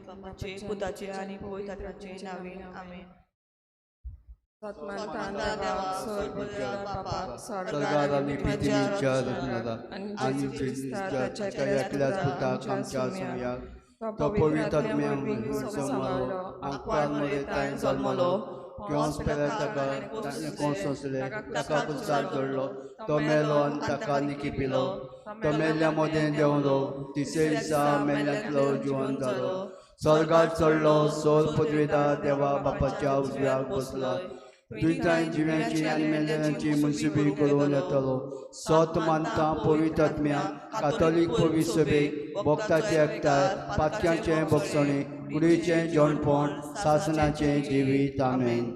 बापाचे, पुताचे आनी पवित्र आत्म्याचे नांवान, आमेन. सतमानता देवाक, सर्व बापाक, स्वर्गार आनी पृथ्वीच्या रत्नाक आनी जेजू ताच्या एकल्याच पुताक आमच्या सुमयाक, तो पवित्र आत्म्या जल्मलो, आंकवार मरेताय जल्मलो, क्योंस पेले ताका ताणें कोण सोंसले, ताका कुसार जोडलो, तो मेलो आनी ताका निकिपिलो, तो मेल्ल्या मदें देंवलो, तिसरे दिसा मेल्ल्यांतलो जिवन जालो, स्वर्गार चडलो, सोल पदवेदा देवा बापाच्या उजव्याक बसला, दुयताय जिव्यांची आनी मेल्ल्यांची मुनसिबी करून येतलो. सत मानता पवित्र आत्म्या, कातोलीक पवित्र सभेक, भक्ताचे एकठांय, पातक्यांचें भोगसणें, कुडीचें जेवणपण, सासणाचें जिवीत. आमेन.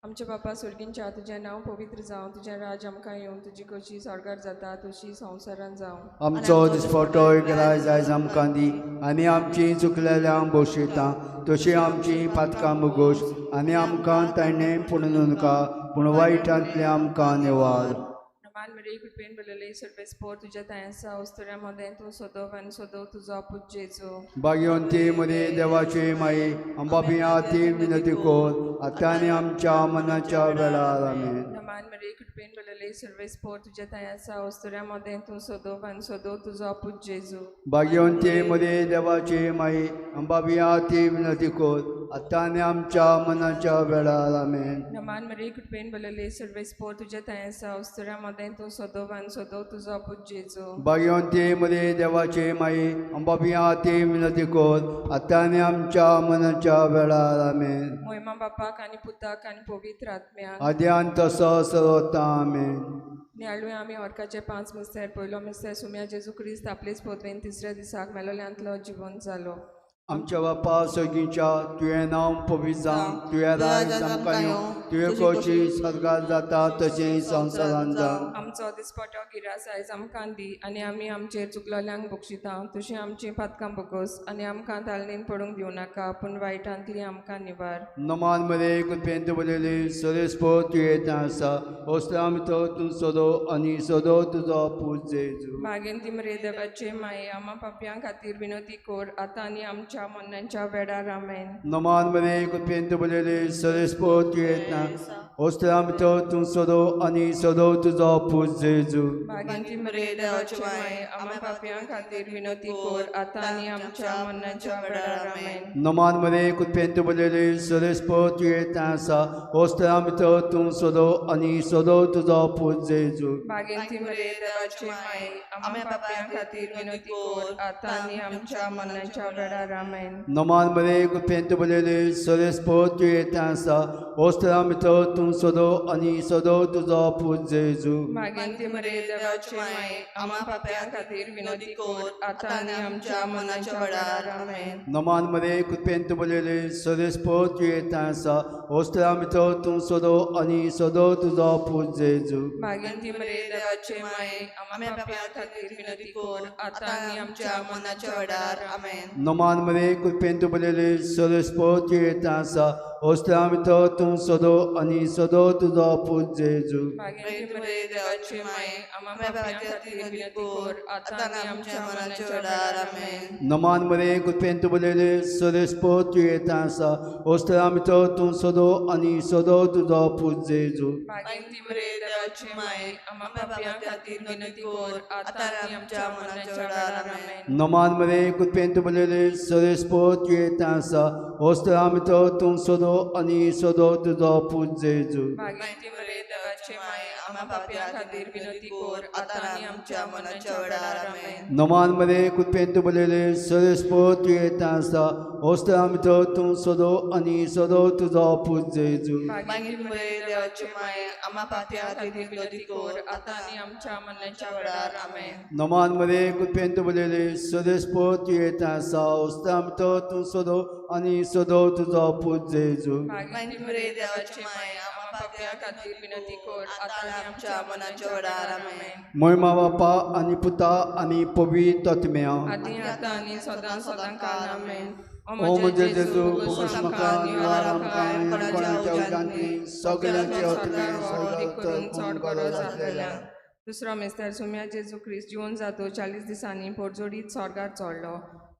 आमच्या बापा सुर्गींच्या, तुजें नांव पवित्र जावं, तुजें राज आमकां येवं, तुजी कशी स्वर्गार जाता तशी संवसारान जावं. आमचो दिसपटो गिराय आयज आमकां दी आनी आमची चुकलेल्यांक भोगशिता तशी आमची पातकां भोगोश आनी आमकां ताणें पुणून नाका पूण वायटांतलें आमकां निवार. नमान मरे, कृपेन भरलेले, सर्वेस्पोर तुज्या थांय आसा, अस्तुऱ्यां मदें तूं सदोव आनी सदोव तुजो पूत जेजू. भाग्यवंती मरे देवाची माई, अंबाबिया ती विनंती कर आतां आनी आमच्या मनाच्या वेळार. आमेन. नमान मरे, कृपेन भरलेले, सर्वेस्पोर तुज्या थांय आसा, अस्तुऱ्यां मदें तूं सदोव आनी सदोव तुजो पूत जेजू. भाग्यवंती मरे देवाची माई, अंबाबिया ती विनंती कर आतां आनी आमच्या मनाच्या वेळार. आमेन. नमान मरे, कृपेन भरलेले, सर्वेस्पोर तुज्या थांय आसा, अस्तुऱ्यां मदें तूं सदोव आनी सदोव तुजो पूत जेजू. भाग्यवंती मरे देवाची माई, अंबाबिया ती विनंती कर आतां आनी आमच्या मनाच्या वेळार. आमेन. मोहिमा बापाक आनी पुताक आनी पवित्र आत्म्याक. आद्यान तसो सर्वता. आमेन. नियाळुया आमी ऑर्काचे 5 मिस्तेर. पयलो मिस्तेर, सुम्या जेजू क्रिस्त आपलेच पदवेन तिसऱ्या दिसाक मेलोल्यांतलो जिवन जालो. आमच्या बापा सगळींच्या, तुवें नांव पवित्र जावं, तुवें राज आमकां येवं, तुवें खोशी स्वर्गार जाता तशें संवसारान जावं. आमचो दिसपटो गिरास आयज आमकां दी आनी आमी आमचेर चुकलोल्यांक बक्षिता तशी आमची पातकां बोगस आनी आमकां तालनेन पडूंक दिवं नाका पूण वायटांतली आमकां निवार. नमान मरे, कृपेन बरयली सरेस्पो तुवें आसा, ओसलाम तो तूं सदो आनी सदो तुजो पूत जेजू. बागेंती मरे देवाचे माये, आमा पापयां खातीर विनोती कोर आतां आनी आमच्या मरणाच्या वेळार. आमेन. नमान मरे, कृपेन बरयली सरेस्पो तुवें ओसलाम तो तूं सदो आनी सदो तुजो पूत जेजू. बागेंती मरे देवाचे माये, आमा पापयां खातीर विनोती कोर आतां आनी आमच्या मरणाच्या वेळार. आमेन. नमान मरे, कृपेन बरयली सरेस्पो तुवें आसा, ओसलाम तो तूं सदो आनी सदो तुजो पूत जेजू. बागेंती मरे देवाचे माये, आमा पापयां खातीर विनोती कोर आतां आनी आमच्या मरणाच्या वेळार. आमेन. नमान मरे, कृपेन बरयली सरेस्पो तुवें आसा, ओसलाम तो तूं सदो आनी सदो तुजो पूत जेजू. बागेंती मरे देवाचे माये, आमा पापयां खातीर विनोती कोर आतां आनी आमच्या मरणाच्या वेळार. आमेन. नमान मरे, कृपेन बरयली सरेस्पो तुवें आसा, ओसलाम तो तूं सदो आनी सदो तुजो पूत जेजू. बागेंती मरे देवाचे माये, आमा पापयां खातीर विनोती कोर आतां आनी आमच्या मरणाच्या वेळार. आमेन. नमान मरे, कृपेन बरयली सरेस्पो तुवें आसा, ओसलाम तो तूं सदो आनी सदो तुजो पूत जेजू. बागेंती मरे देवाचे माये, आमा पापयां खातीर विनोती कोर आतां आनी आमच्या मरणाच्या वेळार. आमेन. नमान मरे, कृपेन बरयली सरेस्पो तुवें आसा, ओसलाम तो तूं सदो आनी सदो तुजो पूत जेजू. बागेंती मरे देवाचे माये, आमा पापयां खातीर विनोती कोर आतां आनी आमच्या मरणाच्या वेळार. आमेन. नमान मरे, कृपेन बरयली सरेस्पो तुवें आसा, ओसलाम तो तूं सदो आनी सदो तुजो पूत जेजू. बागेंती मरे देवाचे माये, आमा पापयां खातीर विनोती कोर आतां आनी आमच्या मरणाच्या वेळार. आमेन. नमान मरे, कृपेन बरयली सरेस्पो तुवें आसा, ओसलाम तो तूं सदो आनी सदो तुजो पूत जेजू. बागेंती मरे देवाचे माये, आमा पापयां खातीर विनोती कोर आतां आनी आमच्या मरणाच्या वेळार. आमेन. नमान मरे, कृपेन बरयली सरेस्पो तुवें आसा, ओसलाम तो तूं सदो आनी सदो तुजो पूत जेजू. बागेंती मरे देवाचे माये, आमा पापयां खातीर विनोती कोर आतां आनी आमच्या मरणाच्या वेळार. आमेन. मोहिमा बापा आनी पुता आनी पवित्र आत्म्या. आदी आतां आनी सदां सदां काल. आमेन. ओ म्हजे जेजू, भोगोस म्हाका, निवार आमकां कोणाच्या उजांतली सगळ्यांचे आत्मे करून चड बरो जातलेल्या. दुसरो मिस्तेर, सुम्या जेजू क्रिस्त जिवन जातो 40 दिसांनी पोटजोडीत स्वर्गार चडलो.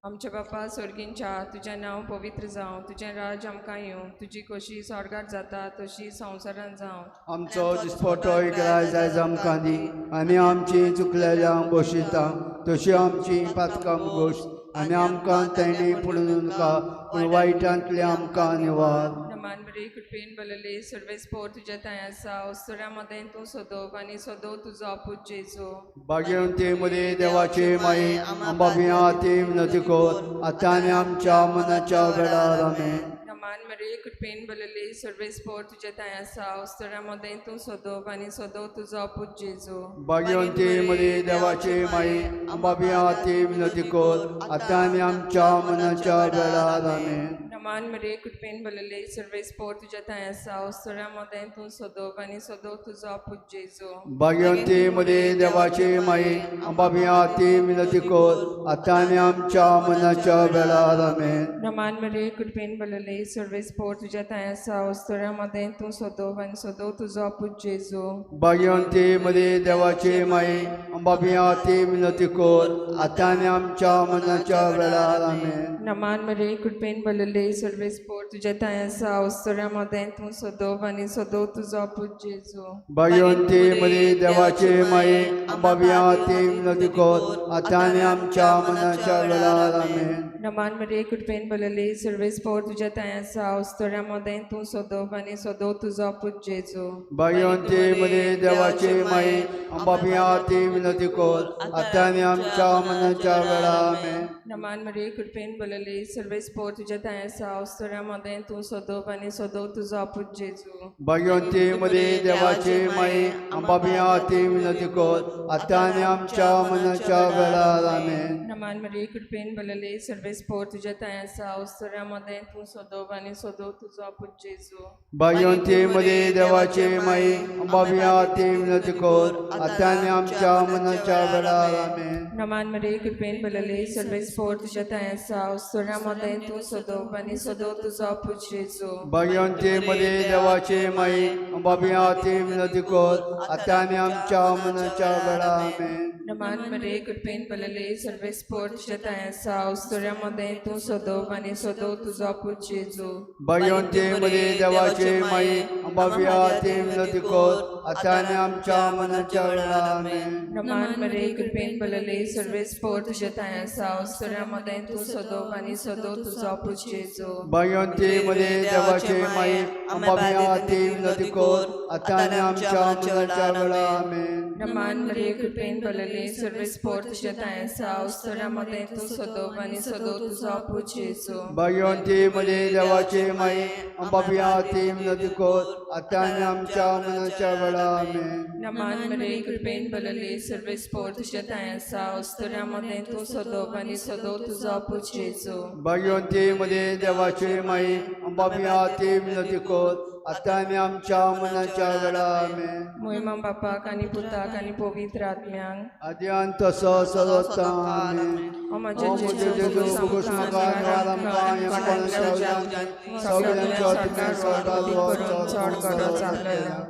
आमच्या बापा सोर्गींच्या तुजें नांव पवित्र जावं, तुजें राज आमकां येवं, तुजी खोशी स्वर्गात जाता तशी संवसारांत जावं. आमचो दिसपटो इगराज आयज आमकां दी आनी आमची चुकलेल्यांक बशिता तशी आमची पातकां गोश आनी आमकां तेणी पडून नाका पूण वायटांतले आमकां निवार. नमान मरे कृपेन बलले सर्वेस्पोर तुज्या थंय आसा, अस्तुऱ्यां मदें तूं सदोव आनी सदोव तुजो आपूत जेजू. भाग्यवंती मरे देवाचे माई अंबाबिया ती विनंती कर आतां आनी आमच्या मनाच्या वेळार. आमेन. नमान मरे कृपेन बलले सर्वेस्पोर तुज्या थंय आसा, अस्तुऱ्यां मदें तूं सदोव आनी सदोव तुजो आपूत जेजू. भाग्यवंती मरे देवाचे माई अंबाबिया ती विनंती कर आतां आनी आमच्या मनाच्या वेळार. आमेन. नमान मरे कृपेन बलले सर्वेस्पोर तुज्या थंय आसा, अस्तुऱ्यां मदें तूं सदोव आनी सदोव तुजो आपूत जेजू. भाग्यवंती मरे देवाचे माई अंबाबिया ती विनंती कर आतां आनी आमच्या मनाच्या वेळार. आमेन. नमान मरे कृपेन बलले सर्वेस्पोर तुज्या थंय आसा, अस्तुऱ्यां मदें तूं सदोव आनी सदोव तुजो आपूत जेजू. भाग्यवंती मरे देवाचे माई अंबाबिया ती विनंती कर आतां आनी आमच्या मनाच्या वेळार. आमेन. नमान मरे कृपेन बलले सर्वेस्पोर तुज्या थंय आसा, अस्तुऱ्यां मदें तूं सदोव आनी सदोव तुजो आपूत जेजू. भाग्यवंती मरे देवाचे माई अंबाबिया ती विनंती कर आतां आनी आमच्या मनाच्या वेळार. आमेन. नमान मरे कृपेन बलले सर्वेस्पोर तुज्या थंय आसा, अस्तुऱ्यां मदें तूं सदोव आनी सदोव तुजो आपूत जेजू. भाग्यवंती मरे देवाचे माई अंबाबिया ती विनंती कर आतां आनी आमच्या मनाच्या वेळार. आमेन. नमान मरे कृपेन बलले सर्वेस्पोर तुज्या थंय आसा, अस्तुऱ्यां मदें तूं सदोव आनी सदोव तुजो आपूत जेजू. भाग्यवंती मरे देवाचे माई अंबाबिया ती विनंती कर आतां आनी आमच्या मनाच्या वेळार. आमेन. नमान मरे कृपेन बलले सर्वेस्पोर तुज्या थंय आसा, अस्तुऱ्यां मदें तूं सदोव आनी सदोव तुजो आपूत जेजू. भाग्यवंती मरे देवाचे माई अंबाबिया ती विनंती कर आतां आनी आमच्या मनाच्या वेळार. आमेन. नमान मरे कृपेन बलले सर्वेस्पोर तुज्या थंय आसा, अस्तुऱ्यां मदें तूं सदोव आनी सदोव तुजो आपूत जेजू. भाग्यवंती मरे देवाचे माई अंबाबिया ती विनंती कर आतां आनी आमच्या मनाच्या वेळार. आमेन. नमान मरे कृपेन बलले सर्वेस्पोर तुज्या थंय आसा, अस्तुऱ्यां मदें तूं सदोव आनी सदोव तुजो आपूत जेजू. भाग्यवंती मरे देवाचे माई अंबाबिया ती विनंती कर आतां आनी आमच्या मनाच्या वेळार. आमेन. नमान मरे कृपेन बलले सर्वेस्पोर तुज्या थंय आसा, अस्तुऱ्यां मदें तूं सदोव आनी सदोव तुजो आपूत जेजू. भाग्यवंती मरे देवाचे माई अंबाबिया ती विनंती कर आतां आनी आमच्या मनाच्या वेळार. आमेन. नमान मरे कृपेन बलले सर्वेस्पोर तुज्या थंय आसा, अस्तुऱ्यां मदें तूं सदोव आनी सदोव तुजो आपूत जेजू. भाग्यवंती मरे देवाचे माई अंबाबिया ती विनंती कर आतां आनी आमच्या मनाच्या वेळार. आमेन. नमान मरे कृपेन बलले सर्वेस्पोर तुज्या थंय आसा, अस्तुऱ्यां मदें तूं सदोव आनी सदोव तुजो आपूत जेजू. भाग्यवंती मरे देवाचे माई अंबाबिया ती विनंती कर आतां आनी आमच्या मनाच्या वेळार. आमेन. मोहिमा बापाक आनी पुताक आनी पवित्र आत्म्यांक आद्यान तसो सदोता. आमेन. ओ म्हज्या ओ म्हज्या जेजू भोगोस म्हाका निवार आमकां सगळ्यांच्या तुमी स्वर्गात करून चड करो जाल्लेलो.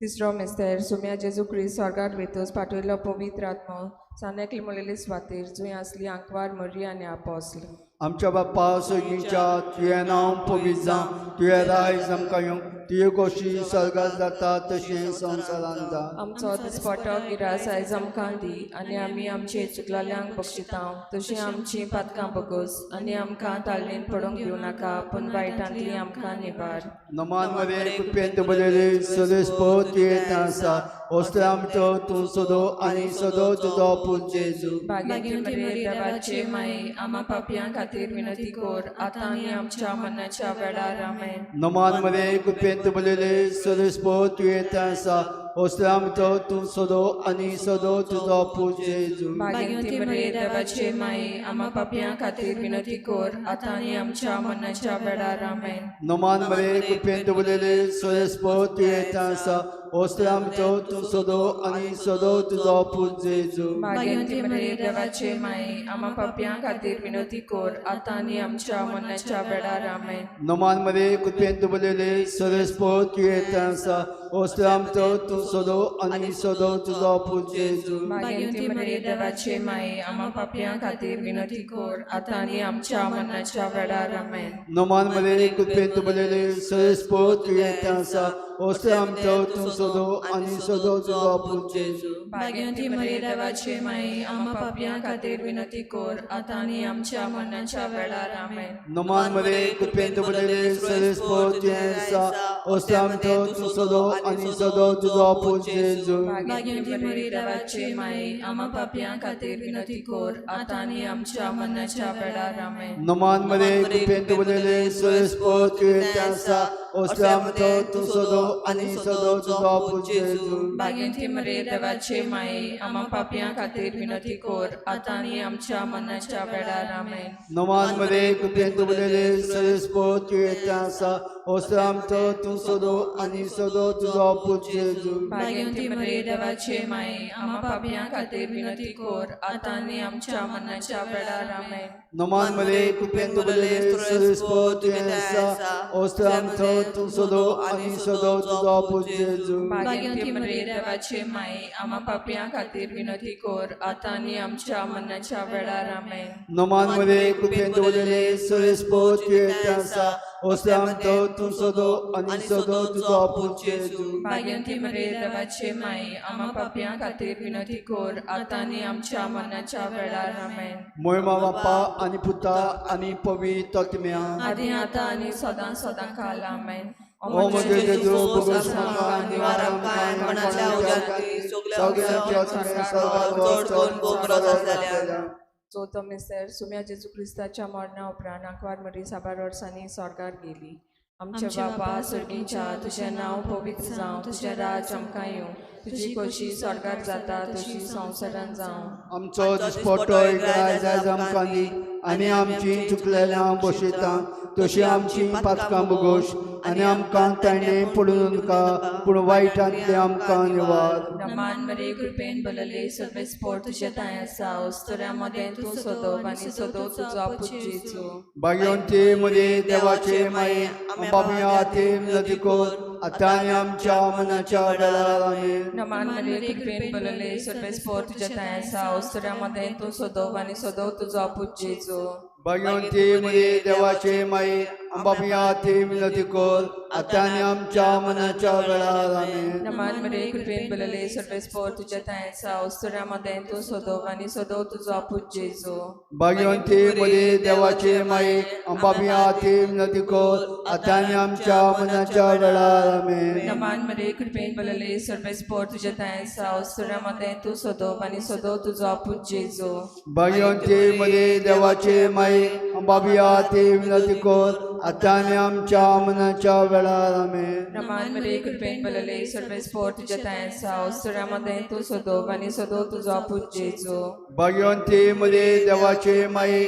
तिसरो मिस्तेर सुम्या जेजू क्रिस्त स्वर्गात वेतोस पाठयलो पवित्र आत्मो सानेकली मुलेली स्वातीर जुंय आसली आंकवार मरी आनी आपोसली. आमच्या बाप्पा सगळींच्या तुवें नांव पवित्र जावं, तुवें रायज आमकां येवं, तुजे गोशी स्वर्गात जाता तशें संवसारांत जावं. आमचो दिसपटो गिरास आयज आमकां दी आनी आमी आमचे चुकलेल्यांक बक्षिता तशी आमची पातकां बगोस आनी आमकां ताळणेन पडूंक दिवं नाका पूण वायटांतली आमकां निवार. नमान मरे कृपेन बरयले सदस्प तुवें आसा ओस्त्रामचो तूं सदो आनी सदो तुजो पूत जेजू. भाग्यवंती मरे देवाचे माई आमा पापयां खातीर विनंती कर आतां आनी आमच्या मरणाच्या वेळार. आमेन. नमान मरे कृपेन बरयले सदस्प तुवें आसा ओस्त्रामचो तूं सदो आनी सदो तुजो पूत जेजू. भाग्यवंती मरे देवाचे माई आमा पापयां खातीर विनंती कर आतां आनी आमच्या मरणाच्या वेळार. आमेन. नमान मरे कृपेन बरयले सदस्प तुवें आसा ओस्त्रामतो तूं सदो आनी सदो तुजो पूत जेजू. भाग्यवंती मरिये देवाचे माई, आमा पापयां खातीर विनवती कर आतां आनी आमच्या मरणाच्या वेळार. आमेन. नमान मरे कृपेन तुबलेले सरस्पत तुवें आसा, ओस्त्रामतो तूं सदो आनी सदो तुजो पूत जेजू. भाग्यवंती मरिये देवाचे माई, आमा पापयां खातीर विनवती कर आतां आनी आमच्या मरणाच्या वेळार. आमेन. नमान मरे कृपेन तुबलेले सरस्पत तुवें आसा, ओस्त्रामतो तूं सदो आनी सदो तुजो पूत जेजू. भाग्यवंती मरिये देवाचे माई, आमा पापयां खातीर विनवती कर आतां आनी आमच्या मरणाच्या वेळार. आमेन. नमान मरे कृपेन तुबलेले सरस्पत तुवें आसा, ओस्त्रामतो तूं सदो आनी सदो तुजो पूत जेजू. भाग्यवंती मरिये देवाचे माई, आमा पापयां खातीर विनवती कर आतां आनी आमच्या मरणाच्या वेळार. आमेन. नमान मरे कृपेन तुबलेले सरस्पत तुवें आसा, ओस्त्रामतो तूं सदो आनी सदो तुजो पूत जेजू. भाग्यवंती मरिये देवाचे माई, आमा पापयां खातीर विनवती कर आतां आनी आमच्या मरणाच्या वेळार. आमेन. नमान मरे कृपेन तुबलेले सरस्पत तुवें आसा, ओस्त्रामतो तूं सदो आनी सदो तुजो पूत जेजू. भाग्यवंती मरिये देवाचे माई, आमा पापयां खातीर विनवती कर आतां आनी आमच्या मरणाच्या वेळार. आमेन. नमान मरे कृपेन तुबलेले सरस्पत तुवें आसा, ओस्त्रामतो तूं सदो आनी सदो तुजो पूत जेजू. भाग्यवंती मरिये देवाचे माई, आमा पापयां खातीर विनवती कर आतां आनी आमच्या मरणाच्या वेळार. आमेन. नमान मरे कृपेन तुबलेले सरस्पत तुवें आसा, ओस्त्रामतो तूं सदो आनी सदो तुजो पूत जेजू. भाग्यवंती मरिये देवाचे माई, आमा पापयां खातीर विनवती कर आतां आनी आमच्या मरणाच्या वेळार. आमेन. मोयमा बापा आनी पुता आनी पवित्र आत्म्या. आदी आतां आनी सदां सदां काल. आमेन. ओ म्हजे जेजू, भोगोस म्हाका निवार आमकां मरणाच्या उज्यांतली सगळ्यांच्या चड करून भोग जाल्या. चवथो मिस्तेर. सुम्या जेजू क्रिस्ताच्या मरणा उपरांत आंकवार मरी साबार वर्सांनी स्वर्गार गेली. आमच्या बापा सर्गीच्या, तुजें नांव पवित्र जावं, तुजें राज आमकां येवं, तुजी खोशी स्वर्गार जाता तशी संवसारान जावं. आमचो दिसपटो आयज आयज आमकां दी आनी आमची चुकलेल्या बसयता तशी आमची पातकां भोगोश आनी आमकां ताणें पडून नाका पूण वायटांतलें आमकां निवार. नमान मरे कृपेन बलले सर्वेस्पोर तुजें थांय आसा, अस्तुऱ्यां मदें तूं सदो आनी सदो तुजो पूत जेजू. भाग्यवंती मरे देवाचे माये, बाबया ते विनंती कर आतां आनी आमच्या मनाच्या वेळार. आमेन. नमान मरे कृपेन बलले सर्वेस्पोर तुजें थांय आसा, अस्तुऱ्यां मदें तूं सदो आनी सदो तुजो पूत जेजू. भाग्यवंती मरे देवाचे माये, बाबया ते विनंती कर आतां आनी आमच्या मनाच्या वेळार. आमेन. नमान मरे कृपेन बलले सर्वेस्पोर तुजें थांय आसा, अस्तुऱ्यां मदें तूं सदो आनी सदो तुजो पूत जेजू. भाग्यवंती मरे देवाचे माये, बाबया ते विनंती कर आतां आनी आमच्या मनाच्या वेळार. आमेन. नमान मरे कृपेन बलले सर्वेस्पोर तुजें थांय आसा, अस्तुऱ्यां मदें तूं सदो आनी सदो तुजो पूत जेजू. भाग्यवंती मरे देवाचे माये, बाबया ते विनंती कर आतां आनी आमच्या मनाच्या वेळार. आमेन. नमान मरे कृपेन बलले सर्वेस्पोर तुजें थांय आसा, अस्तुऱ्यां मदें तूं सदो आनी सदो तुजो पूत जेजू. भाग्यवंती मरे देवाचे माये,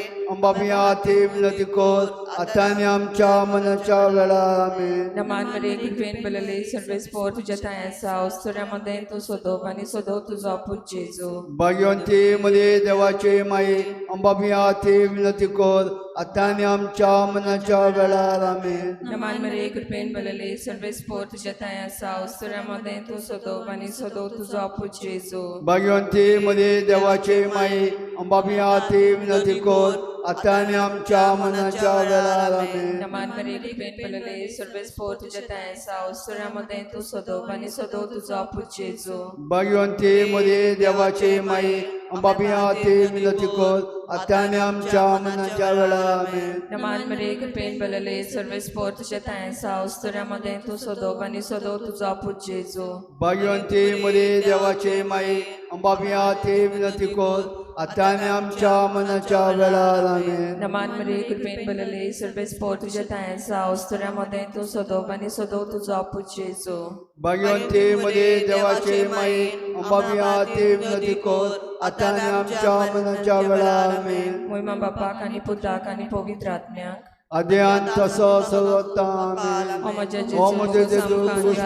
बाबया ते विनंती कर आतां आनी आमच्या मनाच्या वेळार. आमेन. नमान मरे कृपेन बलले सर्वेस्पोर तुजें थांय आसा, अस्तुऱ्यां मदें तूं सदो आनी सदो तुजो पूत जेजू. भाग्यवंती मरे देवाचे माये, बाबया ते विनंती कर आतां आनी आमच्या मनाच्या वेळार. आमेन. नमान मरे कृपेन बलले सर्वेस्पोर तुजें थांय आसा, अस्तुऱ्यां मदें तूं सदो आनी सदो तुजो पूत जेजू. भाग्यवंती मरे देवाचे माये, बाबया ते विनंती कर आतां आनी आमच्या मनाच्या वेळार. आमेन. नमान मरे कृपेन बलले सर्वेस्पोर तुजें थांय आसा, अस्तुऱ्यां मदें तूं सदो आनी सदो तुजो पूत जेजू. भाग्यवंती मरे देवाचे माये, बाबया ते विनंती कर आतां आनी आमच्या मनाच्या वेळार. आमेन. नमान मरे कृपेन बलले सर्वेस्पोर तुजें थांय आसा, अस्तुऱ्यां मदें तूं सदो आनी सदो तुजो पूत जेजू. भाग्यवंती मरे देवाचे माये, बाबया ते विनंती कर आतां आनी आमच्या मनाच्या वेळार. आमेन. नमान मरे कृपेन बलले सर्वेस्पोर तुजें थांय आसा, अस्तुऱ्यां मदें तूं सदो आनी सदो तुजो पूत जेजू. भाग्यवंती मरे देवाचे माये, बाबया ते विनंती कर आतां आनी आमच्या मनाच्या वेळार. आमेन. मोहिमा बापाक आनी पुताक आनी पवित्र आत्म्याक. आद्यान तसो सदोता आमेन. ओ म्हज्या ओ म्हज्या जेजू, जेजू,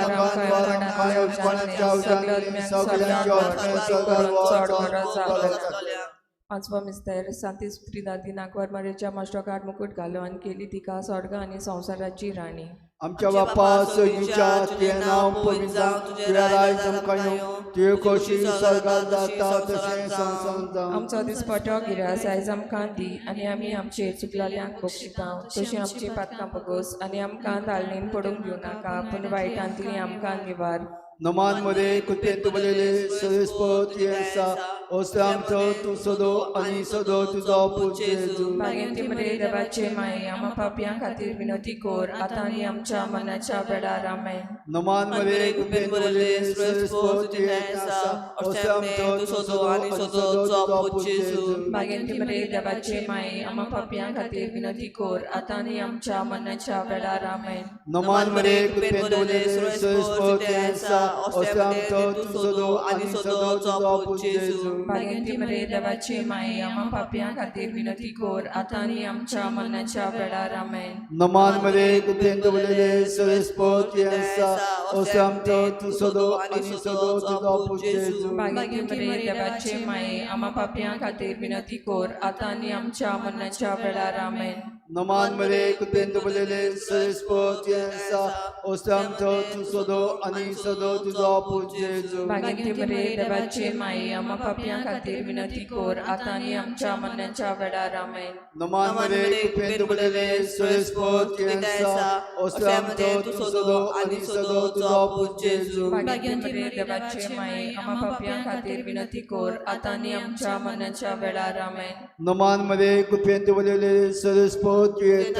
पांचवो मिस्तेर सांतीस त्रिदादी नागवार मरेच्या मश्टोकार मुकूट घालो आनी केली तिका स्वर्ग आनी संवसाराची राणी. आमच्या बापा सगळीच्या तुजें नांव पवित्र जावं, तुजें राज आमकां येवं, तुजी खोशी स्वर्गात जाता तशें संवसारांत जावं. आमचो दिसपटो गिरास आयज आमकां दी आनी आमी आमचेर चुकलेल्यांक बक्षिता तशी आमची पातकां बगोस आनी आमकां धालणीन पडूंक दिवं नाका पूण वायटांतली आमकां निवार. नमान मरे कृपेन तुमलेले सरेस्पत आसा ओसले आमचो तूं सदो आनी सदो तुजो पूत जेजू. बागेंती मरे देवाचे माये आमा पापयां खातीर विनोती कोर आतां आनी आमच्या मनाच्या वेळार. आमेन. नमान मरे कृपेन तुमलेले सरेस्पत आसा ओसले आमचो तूं सदो आनी सदो तुजो पूत जेजू. बागेंती मरे देवाचे माये आमा पापयां खातीर विनोती कोर आतां आनी आमच्या मनाच्या वेळार. आमेन. नमान मरे कृपेन तुमलेले सरेस्पत आसा ओसले आमचो तूं सदो आनी सदो तुजो पूत जेजू. बागेंती मरे देवाचे माये आमा पापयां खातीर विनोती कोर आतां आनी आमच्या मनाच्या वेळार. आमेन. नमान मरे कृपेन तुमलेले सरेस्पत आसा ओसले आमचो तूं सदो आनी सदो तुजो पूत जेजू. बागेंती मरे देवाचे माये आमा पापयां खातीर विनोती कोर आतां आनी आमच्या मनाच्या वेळार. आमेन. नमान मरे कृपेन तुमलेले सरेस्पत आसा ओसले आमचो तूं सदो आनी सदो तुजो पूत जेजू. बागेंती मरे देवाचे माये आमा पापयां खातीर विनोती कोर आतां आनी आमच्या मनाच्या वेळार. आमेन. नमान मरे कृपेन तुमलेले सरेस्पत आसा ओसले आमचो तूं सदो आनी सदो तुजो पूत जेजू. बागेंती मरे देवाचे माये आमा पापयां खातीर विनोती कोर आतां आनी आमच्या मनाच्या वेळार. आमेन. नमान मरे कृपेन तुमलेले सरेस्पत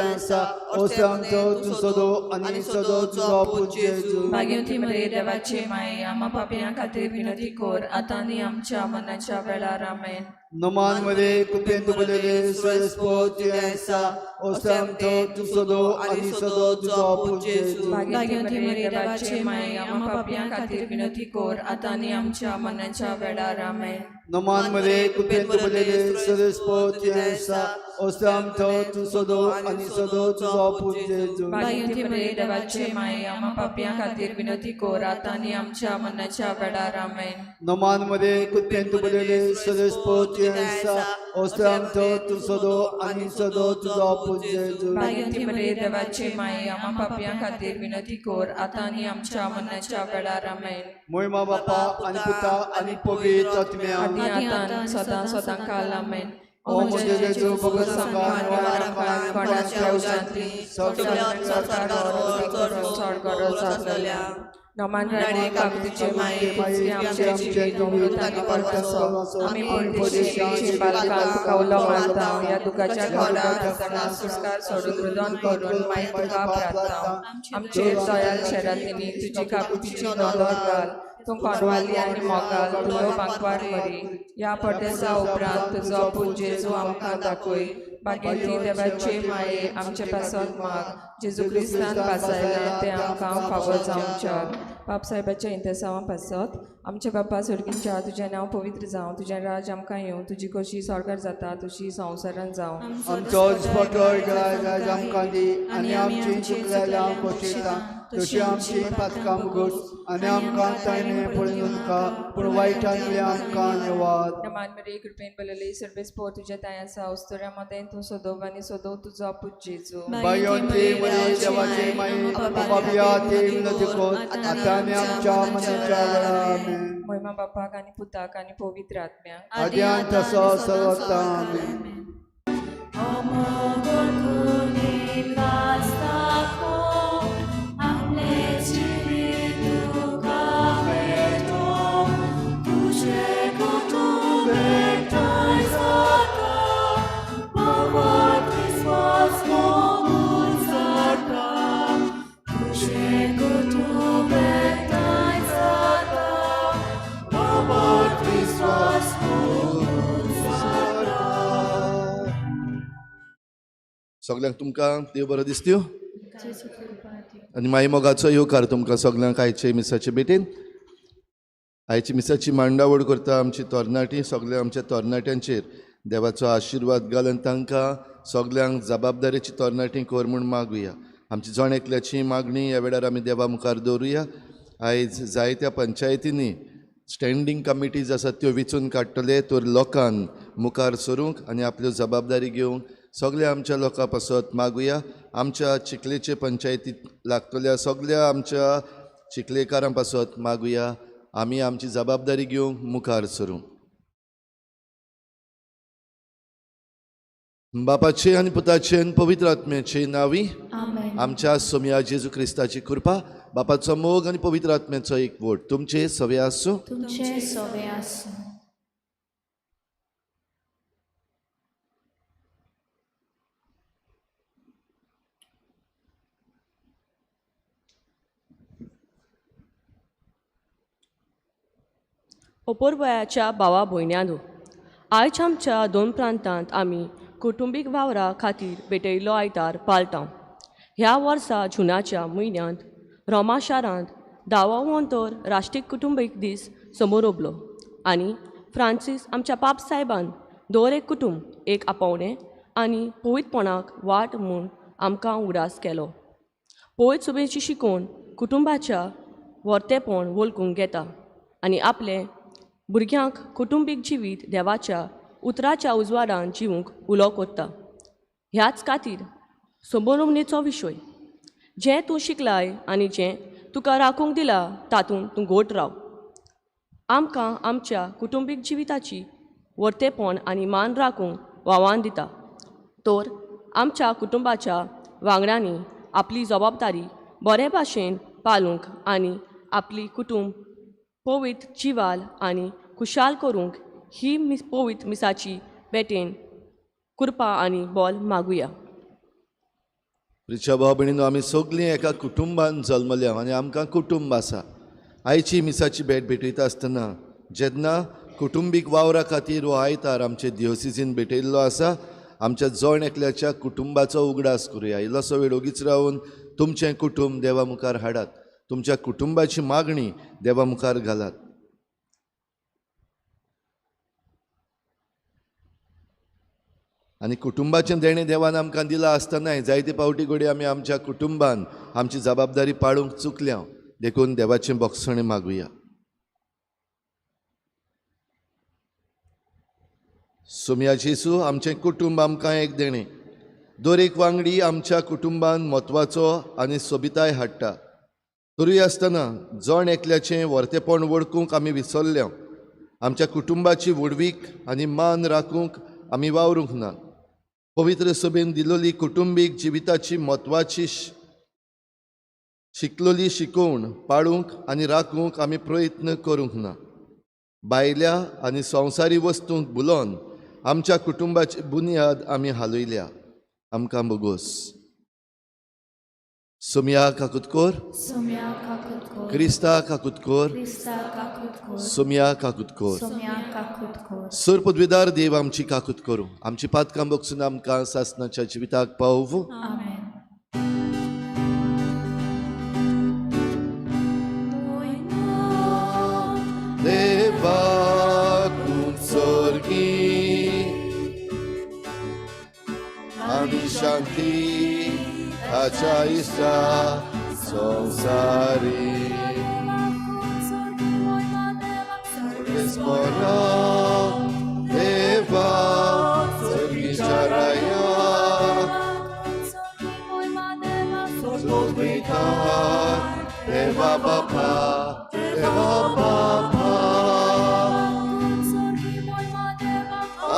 आसा ओसले आमचो तूं सदो आनी सदो तुजो पूत जेजू. बागेंती मरे देवाचे माये आमा पापयां खातीर विनोती कोर आतां आनी आमच्या मनाच्या वेळार. आमेन. नमान मरे कृपेन तुमलेले सरेस्पत आसा ओसले आमचो तूं सदो आनी सदो तुजो पूत जेजू. बागेंती मरे देवाचे माये आमा पापयां खातीर विनोती कोर आतां आनी आमच्या मनाच्या वेळार. आमेन. नमान मरे कृपेन तुमलेले सरेस्पत आसा ओसले आमचो तूं सदो आनी सदो तुजो पूत जेजू. बागेंती मरे देवाचे माये आमा पापयां खातीर विनोती कोर आतां आनी आमच्या मनाच्या वेळार. आमेन. नमान मरे कृपेन तुमलेले सरेस्पत आसा ओसले आमचो तूं सदो आनी सदो तुजो पूत जेजू. बागेंती मरे देवाचे माये आमा पापयां खातीर विनोती कोर आतां आनी आमच्या मनाच्या वेळार. आमेन. मोहिमा बापा आनी पुता आनी पवित्र आत्म्या. आदी आतां सदां सदां काल. आमेन. ओ म्हज्या जेजू, भगत आमकां कोणाच्या उजांतली चड गरज आसलेल्या नमान राणी काकुतीचे माये तुझी आमचे जिवीत अमृत आनी परतसो आमी परदेशी बालकां तुका उलो मारता ह्या दुखाच्या घरात आसतना सुस्कार सोडून रुदन करून माई तुका प्रार्थना आमचेर दयाल शेरांनी तुजी काकुतीची नदर घाल तूं कोणवाली आनी मोगाल तुलो बांकवार मरी ह्या परदेसा उपरांत तुजो पूत जेजू आमकां दाखय बागेंती देवाचे माये आमचे पासत माग जेजू क्रिस्तान पासायलें तें आमकां फावो जावच्या बाप साहेबाच्या इंतेसांवा पासत आमच्या बापा सोडगींच्या तुजें नांव पवित्र जावं तुजें राज आमकां येवं तुजी कशी स्वर्गार जाता तशी संवसारान जावं. आमचो दिसपटो राज आमकां दी आनी आमची चुकलेल्या बक्षिता तशी आमची पातकां मुगोस आनी आमकां ताणें पळोवन नाका पूण वायटांतले आमकां निवाद. नमान मरे कृपेन बलले सर्वेस पो तुज्या ताय आसा उस्तुऱ्या मदें तूं सदोव आनी सदोव तुजो पूत जेजू. बायोंती मरे देवाचे माये बाबया ते विनती कोर आतां आनी आमच्या मनाच्या वेळार. आमेन. मोहिमा बापाक आनी पुताक आनी पवित्र आत्म्याक आद्यान तसो सर्वता. आमेन. सगळ्यांक तुमकां देव बरो दिसत्यो आनी माई मोगाचो येवकार तुमकां सगळ्यांक आयचे मिसाचे भेटेन. आयची मिसाची मांडावळ करता आमची तरणाटी, सगळ्या आमच्या तरणाट्यांचेर देवाचो आशिर्वाद घाल आनी तांकां सगल्यांक जबाबदारेची तरणाटी कर म्हूण मागुया. आमची जण एकल्याची मागणी ह्या वेळार आमी देवा मुखार दवरुया. आयज जायत्या पंचायतींनी स्टँडींग कमिटीज आसात त्यो विचून काडटले, तर लोकान मुखार सरूंक आनी आपल्यो जबाबदारी घेवंक सगल्या आमच्या लोकां पासत मागुया. आमच्या चिखलेचे पंचायतीत लागतल्या सगल्या आमच्या चिखलेकारां पासत मागुया. आमी आमची जबाबदारी घेवंक मुखार सरूं. बापाचे आनी पुताचे आनी पवित्र आत्म्याचे नांवी आमच्या सोमया जेजू क्रिस्ताची कृपा, बापाचो मोग आनी पवित्र आत्म्याचो एकवट तुमचे सवे आसूं. तुमचे सवे आसूं. ओपोरवयाच्या भावा भयण्यांनो, आयज आमच्या दोन प्रांतांत आमी कुटुंबीक वावरा खातीर भेटयल्लो आयतार पाळटा. ह्या वर्सा जुनाच्या म्हयन्यांत रोमा शारांत 10वो राष्ट्रीय कुटुंबीक दीस समोरबलो आनी फ्रांसीस आमच्या पाप सायबान दर एक कुटुंब एक आपोवणें आनी पवित्रपणाक वाट म्हूण आमकां उगडास केलो. पवित्र सभेची शिकोवन कुटुंबाच्या वर्तेपण वळखूंक घेता आनी आपलें भुरग्यांक कुटुंबीक जिवीत देवाच्या उतराच्या उजवाडान जिवूंक उलो कोत्ता. ह्याच खातीर समोरमणेचो विशय जें तूं शिकलाय आनी जें तुका राखूंक दिलां तातूंत तूं घोट राव. आमकां आमच्या कुटुंबीक जिविताची वर्तेपण आनी मान राखूंक वावान दिता, तर आमच्या कुटुंबाच्या वांगड्यांनी आपली जबाबदारी बरे भाशेन पालूंक आनी आपली कुटुंब पवित्र जिवाल आनी खुशाल करूंक ही पवित्र मिसाची भेटेन कृपा आनी बोल मागुया. प्रिच्या भाव भयणीनो, आमी सगळीं एका कुटुंबान जल्मल्या आनी आमकां कुटुंब आसा. आयची मिसाची भेट भेटयता आसतना जेन्ना कुटुंबीक वावरा खातीर हो आयतार आमचे दियोसिजीन भेटयल्लो आसा, आमच्या जण एकल्याच्या कुटुंबाचो उगडास करुया. इल्लोसो वेळ ओगीच रावन तुमचें कुटुंब देवा मुखार हाडात, तुमच्या कुटुंबाची मागणी देवा मुखार घालात. आनी कुटुंबाचें देणें देवान आमकां दिलां आसतनाय जायते फावटी घडये आमी आमच्या कुटुंबान आमची जबाबदारी पाळूंक चुकल्या, देखून देवाचें बोगसणें मागुया. सोमया जेजू, आमचें कुटुंब आमकां एक देणें. दर एक वांगडी आमच्या कुटुंबान म्हत्वाचो आनी सोबिताय हाडटा. तरूय आसतना जण एकल्याचें वर्तेपण वळखूंक आमी विसरल्या. आमच्या कुटुंबाची व्हडवीक आनी मान राखूंक आमी वावरूंक ना. पवित्र सभेन दिलोली कुटुंबीक जिविताची म्हत्वाची शिकलोली शिकोवण पाळूंक आनी राखूंक आमी प्रयत्न करूंक ना. भायल्या आनी संवसारी वस्तूंक भुलोवन आमच्या कुटुंबाची बुन्याद आमी हालयल्या. आमकां बोगोस. सोमया काकूत कर, क्रिस्ता काकूत कर, सोमया काकूत कर. सर पदवीदार देव आमची काकूत करूं, आमची पातकां बगसून आमकां सासणाच्या जिविताक पावोवं. देवाकून स्वर्गी आनी शांती ताच्या इश्टा संवसारी. देवा स्वर्गीच्या राया देवा बापा, देवा बापा,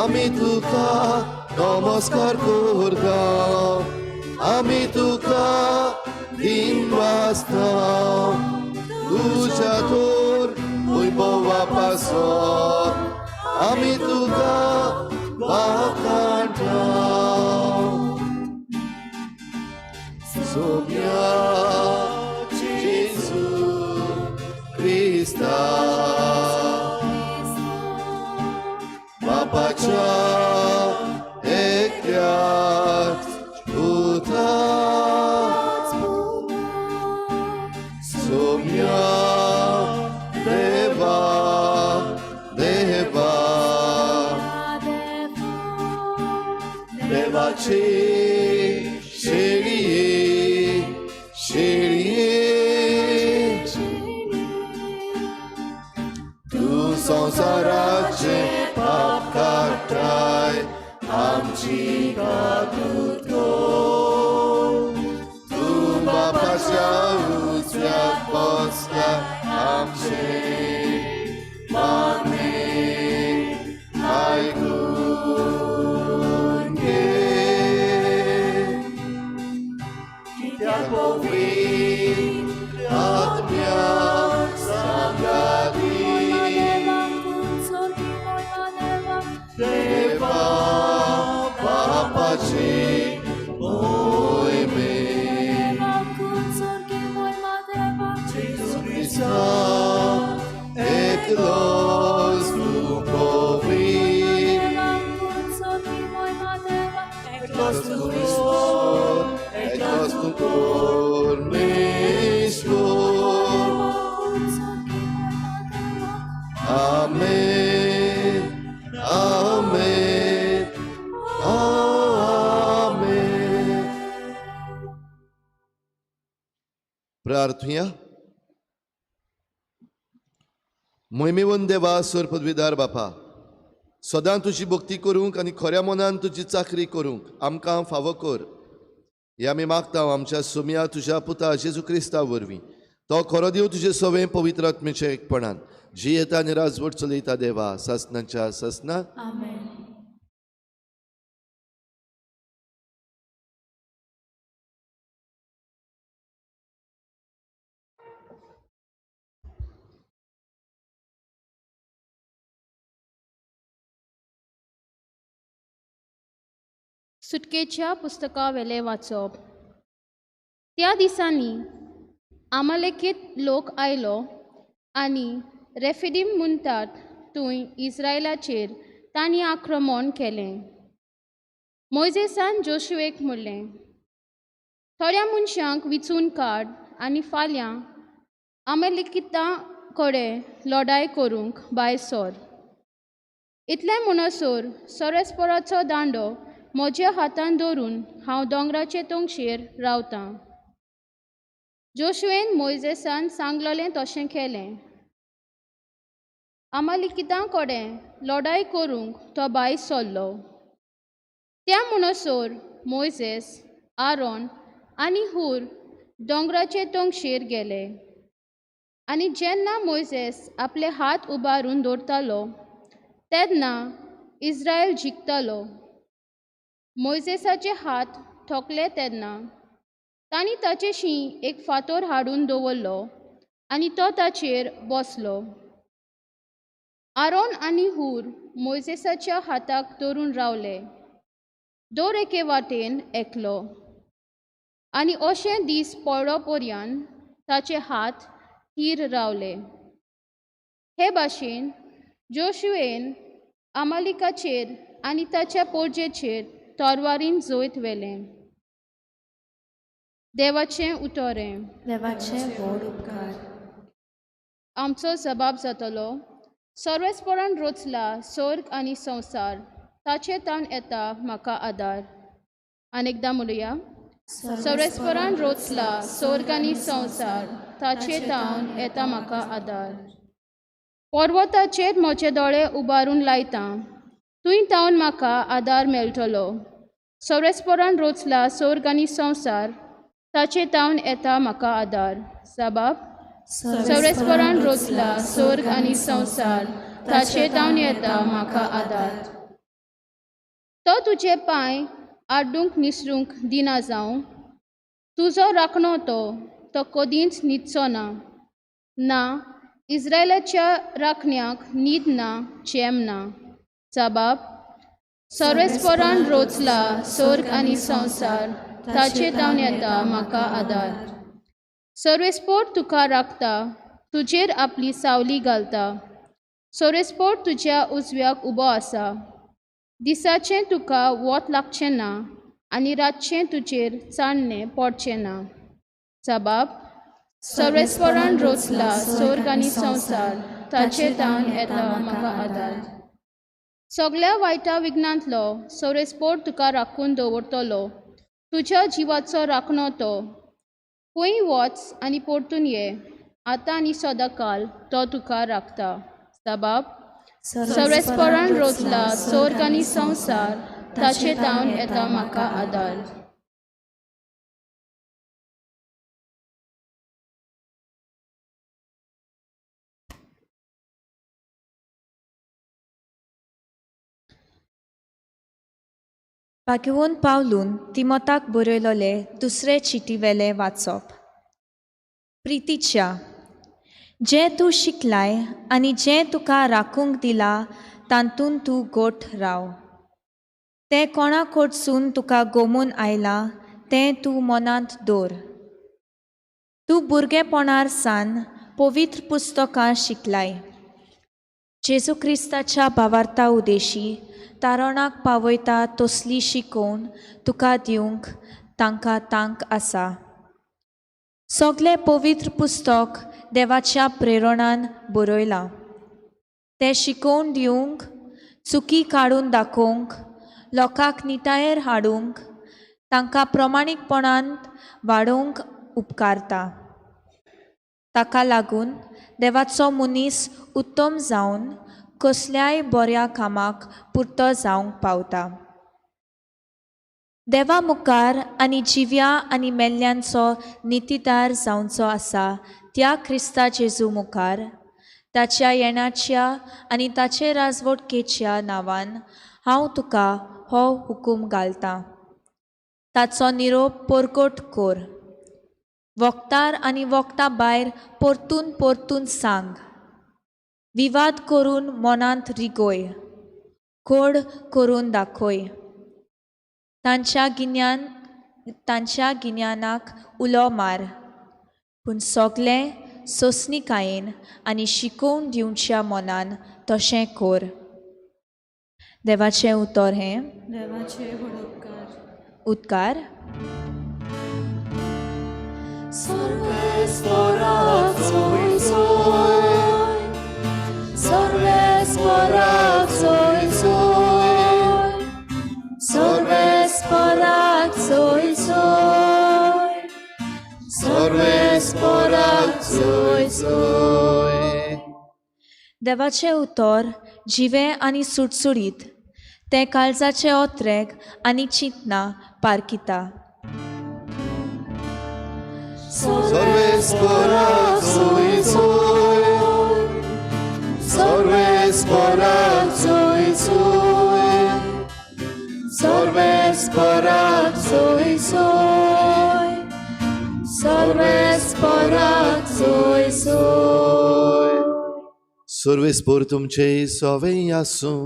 आमी तुका नमस्कार करता, आमी तुका दिन वाचता, तुज्या थोर वैभवा पासत आमी तुका वाखाणटा. सोम्या जेजू क्रिस्ता बापाच्या एकल्याच पुता, सोम्या देवा देवा देवाची बसला आमचे मागणें आयकून घे. कित्याक पवित्र आत्म्या सांगाती देवा बापाची मोहिमे जेजू क्रिस्ता एकलोच तूं पवित्र एकलोच तूं ईश्वर, एकलोच तूं परमेश्वर. आमेन, आमेन, आमेन. प्रार्थुया. मोहिमेवन देवा सर पदवीदार बापा, सदां तुजी भक्ती करूंक आनी खऱ्या मनान तुजी चाकरी करूंक आमकां फावो कर. हे आमी मागता आमच्या सुमया तुज्या पुता जेजू क्रिस्ता वरवीं. तो खरो देव तुजे सवें पवित्र आत्मेच्या एकपणान जियेता आनी राजवट चलयता देवा सासनाच्या सासना. आमेन. सुटकेच्या पुस्तका वेलें वाचप. त्या दिसांनी आमालेकीत लोक आयलो आनी रेफिडीम म्हणटात थंय इस्रायलाचेर तांणी आक्रमण केलें. मोयजेसान जोशुएक म्हणलें, थोड्या मनशांक विचून काड आनी फाल्यां आमालेकितां कडेन लडाय करूंक भायर सर. इतलें म्हणसर सोरेस्पोराचो दांडो म्हज्या हातान धरून हांव दोंगराचे तोंगशेर रावतां. जोशुएन मोयजेसान सांगलेलें तशें केलें. आमालिकितां कडेन लडाय करूंक तो भायर सरलो. त्या म्हणसर मोयजेस, आरोन आनी हूर दोंगराचे तोंगशेर गेले आनी जेन्ना मोयजेस आपले हात उबारून दवरतालो तेन्ना इस्रायल जिखतालो. मोयजेसाचे हात थकले तेन्ना तांणी ताचेशी एक फातोर हाडून दवरलो आनी तो ताचेर बसलो. आरोन आनी हूर मोयजेसाच्या हाताक धरून रावले, दर एके वाटेन एकलो, आनी अशें दीस पळो पर्यान ताचे हात थीर रावले. हे भाशेन जोशुएन आमालिकाचेर आनी ताच्या पोरजेचेर तरवारीन जैत व्हेलें. देवाचें उतरें. देवाचे व्हड उपकार. आमचो जबाब जातलो. सर्वेस्परान रचला सर्ग आनी संवसार, ताचे ताण येता म्हाका आदार. आनी एकदां म्हणुया. सर्वेस्परान रचला सर्ग आनी संवसार, ताचे ताण येता म्हाका आदार. पर्वताचेर म्हजे दोळे उबारून लायता, थंय तावन म्हाका आदार मेळटलो. सर्वेस्परान रचला सर्ग आनी संवसार, ताचे तावन येता म्हाका आदार. जबाब. सर्वेस्परान रचला सर्ग आनी संवसार, ताचे तावन येता म्हाका आदार. तो तुजे पांय आड्डूंक निसरूंक दिना जावं, तुजो राखणो तो, तो कदींच न्हिदचो ना. ना इस्रायलाच्या राखण्याक न्हीद ना, चेम ना. जबाब. सर्वेस्परान रचला सर्ग आनी संवसार, ताचे तावन येता म्हाका आदार. सर्वेस्पोर तुका राखता, तुजेर आपली सावली घालता. सर्वेस्पोर तुज्या उजव्याक उबो आसा. दिसाचें तुका वत लागचें ना आनी रातचें तुजेर चान्नें पडचें ना. जबाब. सर्वेस्परान रचला सर्ग आनी संवसार, ताचे तावन येता म्हाका आदार. सगल्या वायटा विघ्नांतलो सर्वेस्पोर तुका राखून दवरतलो. तुज्या जिवाचो राखणो तो. खंय वच आनी परतून ये, आतां आनी सदांकाल तो तुका राखता. जबाब. सर्वेस्परान रचला सर्ग आनी संवसार, ताचे तावन येता म्हाका आदार. भाग्यवंत पावलून तिमोताक बरयलोले दुसरे चिटीवेले वाचप. प्रितीच्या, जें तूं शिकलाय आनी जें तुका राखूंक दिलां तातूंत तूं गोठ राव. तें कोणा कडसून तुका गोमून आयलां तें तूं मनांत दवर. तूं भुरगेपणार सान पवित्र पुस्तकां शिकलाय. जेजू क्रिस्ताच्या भावार्था उदेशी तारणाक पावयता तसली शिकोवन तुका दिवंक तांकां तांक आसा. सगलें पवित्र पुस्तक देवाच्या प्रेरणान बरयलां. तें शिकोवन दिवंक, चुकी काडून दाखोवंक, लोकांक निटायेर हाडूंक, तांकां प्रमाणीकपणान वाडोवंक उपकारता. ताका लागून देवाचो मनीस उत्तम जावन कसल्याय बऱ्या कामाक पुरतो जावंक पावता. देवा मुखार आनी जिव्या आनी मेल्ल्यांचो नितीदार जावचो आसा त्या क्रिस्ता जेजू मुखार ताच्या येण्याच्या आनी ताचे राजवटकेच्या नांवान हांव तुका हो हुकूम घालतां. ताचो निरोप परगट कर. वखदार आनी वखदां भायर परतून परतून सांग. विवाद करून मनांत रिगोय, कोड करून दाखय. तांच्या गिन्यानाक उलो मार, पूण सगलें सोंसणीकायेन आनी शिकोवन दिवच्या मनान तशें कर. देवाचें उतर हें. देवाचे व्हड उपकार. उदकार. देवाचें उतर जिवें आनी सुटसुटीत, तें काळजाचे ओत्रेक आनी चिंतना पारखिता. सर्वेस्पोर तुमचे सोवे आसूं.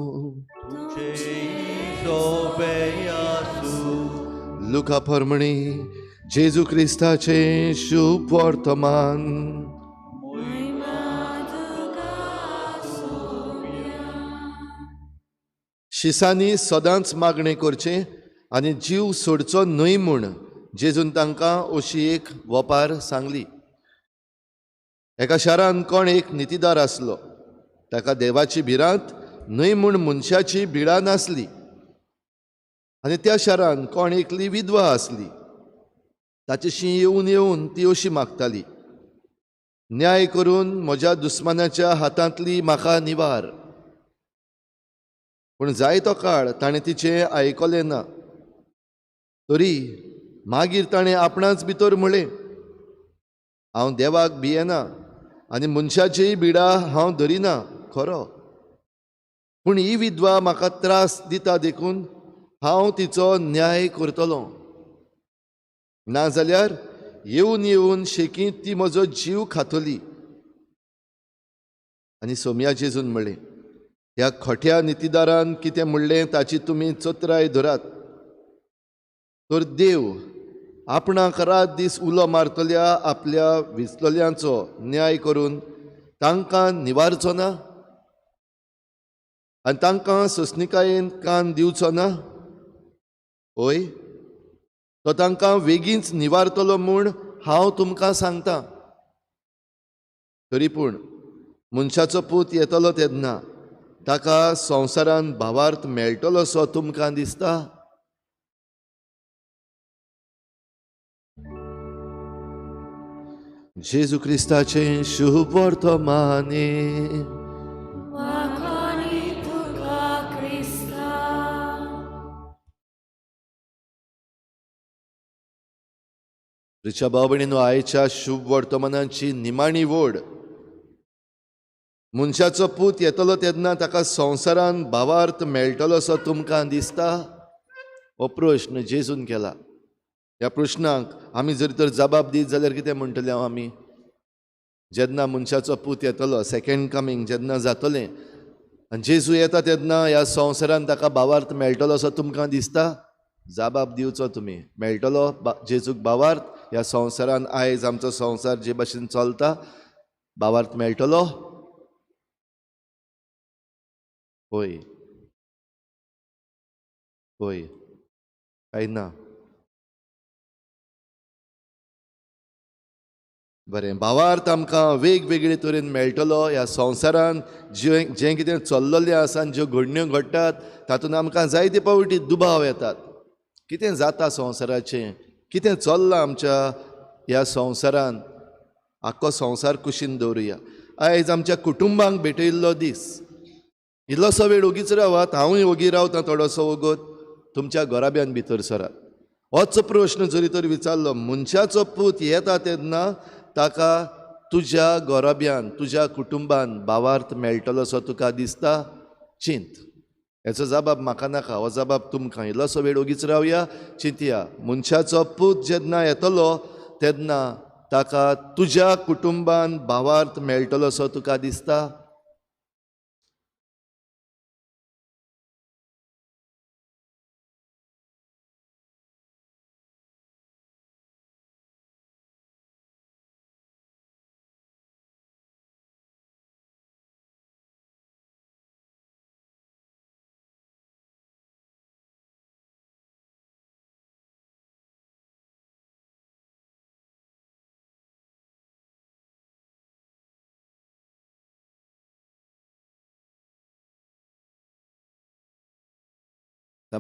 लुका परमणी जेजू क्रिस्ताचे शुभ वर्तमान. शिसांनी सदांच मागणें करचें आनी जीव सोडचो न्हय म्हूण जेजून तांकां अशी एक वपार सांगली. एका शारान कोण एक नितीदार आसलो. ताका देवाची भिरांत न्हय म्हूण मनशाची भिडा नासली. आनी त्या शारान कोण एकली विधवा आसली. ताचेशी येवन येवन ती अशी मागताली, न्याय करून म्हज्या दुस्मानाच्या हातांतली म्हाका निवार. पूण जायतो काळ ताणें तिचें आयकलें ना. तरी मागीर ताणें आपणाच भितर म्हळें, हांव देवाक भियेना आनी मनशाचीय बिडा हांव धरिना खरो, पूण ही विधवा म्हाका त्रास दिता देखून हांव तिचो न्याय करतलो. नाजाल्यार येवन येवन शेकीं ती म्हजो जीव खातली. आनी सोमया जेजून म्हणलें, ह्या खोट्या नितीदारान कितें म्हणलें ताची तुमी चत्राय धरात. तर देव आपणाक रात दीस उलो मारतल्या आपल्या विचलल्यांचो न्याय करून तांकां निवारचो ना आनी तांकां सोंसणीकायेन कान दिवचो ना? हय, तो तांकां वेगींच निवारतलो म्हूण हांव तुमकां सांगता. तरी पूण मनशाचो पूत येतलो तेन्ना ताका संवसारान भावार्थ मेळटलो सो तुमकां दिसता? जेजू क्रिस्ताचें शुभ वर्तमाने. रिचा भाव भयणीनो, आयच्या शुभ वर्तमानाची निमाणी वोड. मनशाचो पूत येतलो तेन्ना ताका संवसारान भावार्थ मेळटलो सो तुमकां दिसता? हो प्रश्न जेजून केला. ह्या प्रश्नाक आमी जर तर जबाब दीत जाल्यार कितें म्हणटले हांव आमी? जेन्ना मनशाचो पूत येतलो, सेकेंड कमींग जेन्ना जातलें आनी जेजू येता तेन्ना ह्या संवसारान ताका भावार्थ मेळटलो असो तुमकां दिसता? जबाब दिवचो तुमी, मेळटलो जेजूक भावार्थ? ह्या संवसारान आयज आमचो संवसार जे भाशेन चलता भावार्थ मेळटलो? होय होय काय ना? बरें, भावार्थ आमकां वेगवेगळे तरेन मेळटलो. ह्या संवसारान जें जें कितें चल्ललें आसा आनी ज्यो घडण्यो घडटात तातूंत आमकां जायते फावटी दुबाव येतात. कितें जाता संवसाराचें, कितें चल्लां आमच्या ह्या संवसारान? आख्खो संवसार कुशीन दवरुया. आयज आमच्या कुटुंबांक भेटयल्लो दीस. इल्लोसो वेळ ओगीच रावात, हांवूय ओगी रावतां थोडोसो वगत. तुमच्या घराब्यान भितर सरात. होच प्रश्न जरी तर विचारलो, मनशाचो पूत येता तेन्ना ताका तुज्या घराब्यान तुज्या कुटुंबान भावार्थ मेळटलो असो तुका दिसता? चिंत. हेचो जबाब म्हाका नाका, हो जबाब तुमकां. इल्लोसो वेळ ओगीच रावया, चिंतया. मनशाचो पूत जेन्ना येतलो तेन्ना ताका तुज्या कुटुंबान भावार्थ मेळटलो असो तुका दिसता?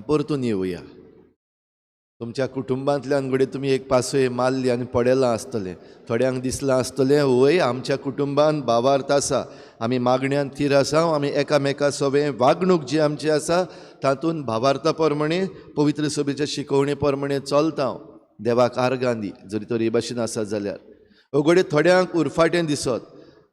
परतून येवया. तुमच्या कुटुंबांतल्यान घडये तुमी एक पासय मारली आनी पडयलां आसतलें, थोड्यांक दिसलां आसतलें वय आमच्या कुटुंबान भावार्थ आसा, आमी मागण्यान थीर आसा, आमी एकामेका सवें वागणूक जी आमची आसा तातूंत भावार्था प्रमाणे पवित्र सभेच्या शिकवणे प्रमाणे चलता. देवाक आर्गां दी जरी तर हे भाशेन आसा जाल्यार. घडये थोड्यांक उरफाटें दिसत,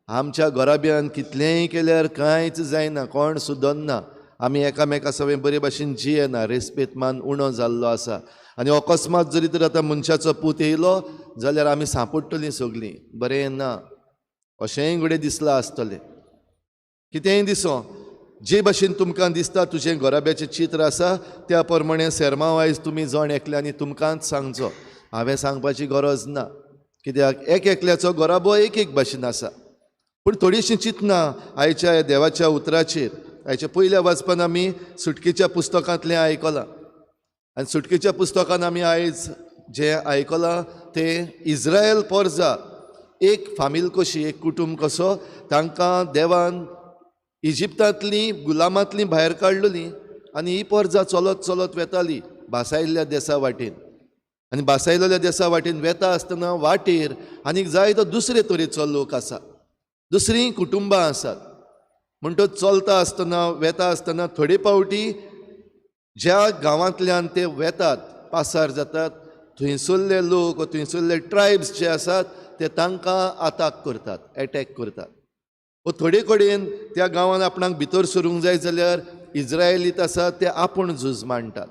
आमच्या घराब्यान कितलेंय केल्यार कांयच जायना, कोण सुदरना, आमी एकामेका सवें बरे भाशेन जियेना, रेस्पेत मान उणो जाल्लो आसा आनी अकस्मात जरी तर आतां मनशाचो पूत येयलो जाल्यार आमी सांपडटलीं सगळीं, बरें ना अशेंय घडये दिसलां आसतलें. कितेंय दिसो, जे भाशेन तुमकां दिसता तुजें घराब्याचें चित्र आसा त्या प्रमाणे सेर्मांव आयज तुमी जण एकल्यांनी तुमकांच सांगचो, हांवें सांगपाची गरज ना, कित्याक एक एकल्याचो घराबो एक एक भाशेन आसा. पूण थोडीशीं चिंतना आयच्या देवाच्या उतराचेर. आयच्या पयल्या वाचपान आमी सुटकेच्या पुस्तकांतलें आयकलां आनी सुटकेच्या पुस्तकान आमी आयज जें आयकलां तें इस्रायल पोरजा एक फामील कशी, एक कुटुंब कसो तांकां देवान इजिप्तांतलीं गुलामांतलीं भायर काडलेलीं आनी ही पोरजा चलत चलत वेताली भासायल्ल्या देसा वाटेन. आनी भासायलेल्या देसा वाटेन वेता आसतना वाटेर आनीक जाय तो दुसरे तरेचो लोक आसा, दुसरीं कुटुंबां आसात. म्हणटच चलता आसतना वेता आसतना थोडे फावटी ज्या गांवांतल्यान ते वेतात पासार जातात थंयसरले लोक थंयसरले ट्रायब्स जे आसात ते तांकां आताक करतात, एटॅक करतात. वो थोडे कडेन त्या गांवांत आपणाक भितर सरूंक जाय जाल्यार इस्रायलीत आसात ते आपूण झूज मांडटात.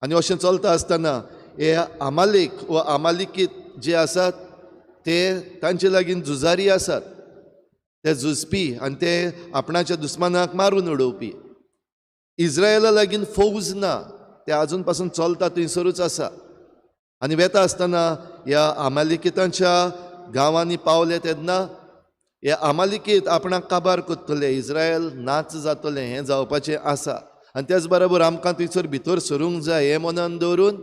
आनी अशें चलता आसतना हे आमालेक वा आमालिकीत जे आसात ते तांचे लागीं झुजारी आसात, ते झुजपी आनी ते आपणाच्या दुस्मानाक मारून उडोवपी. इस्रायला लागीं फौज ना, ते आजून पासून चलता थंयसरूच आसा. आनी वेता आसतना ह्या आमालिकितांच्या गांवांनी पावले तेन्ना ह्या आमालिकीत आपणाक काबार करतले, इस्रायल नाच जातलें हें जावपाचें आसा आनी त्याच बरोबर आमकां थंयसर भितर सरूंक जाय हें मनान दवरून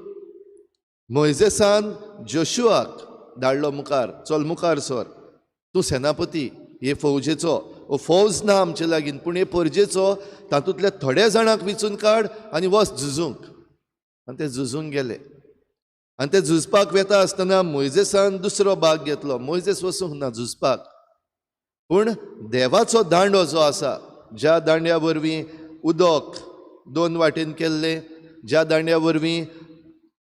मोयजेसान जोशुआक धाडलो मुखार, चल मुखार सर, तूं सेनापती हे फौजेचो, हो फौज ना आमचे लागीं पूण हे परजेचो, तातूंतल्या थोड्या जाणांक विचून काड आनी वच झुजूंक. आनी ते झुजूंक गेले आनी ते झुजपाक वेता आसतना मोयजेसान दुसरो भाग घेतलो. मोयजेस वचूंक ना झुजपाक, पूण देवाचो दांडो जो आसा, ज्या दांड्या वरवीं उदक दोन वाटेन केल्लें, ज्या दांड्या वरवीं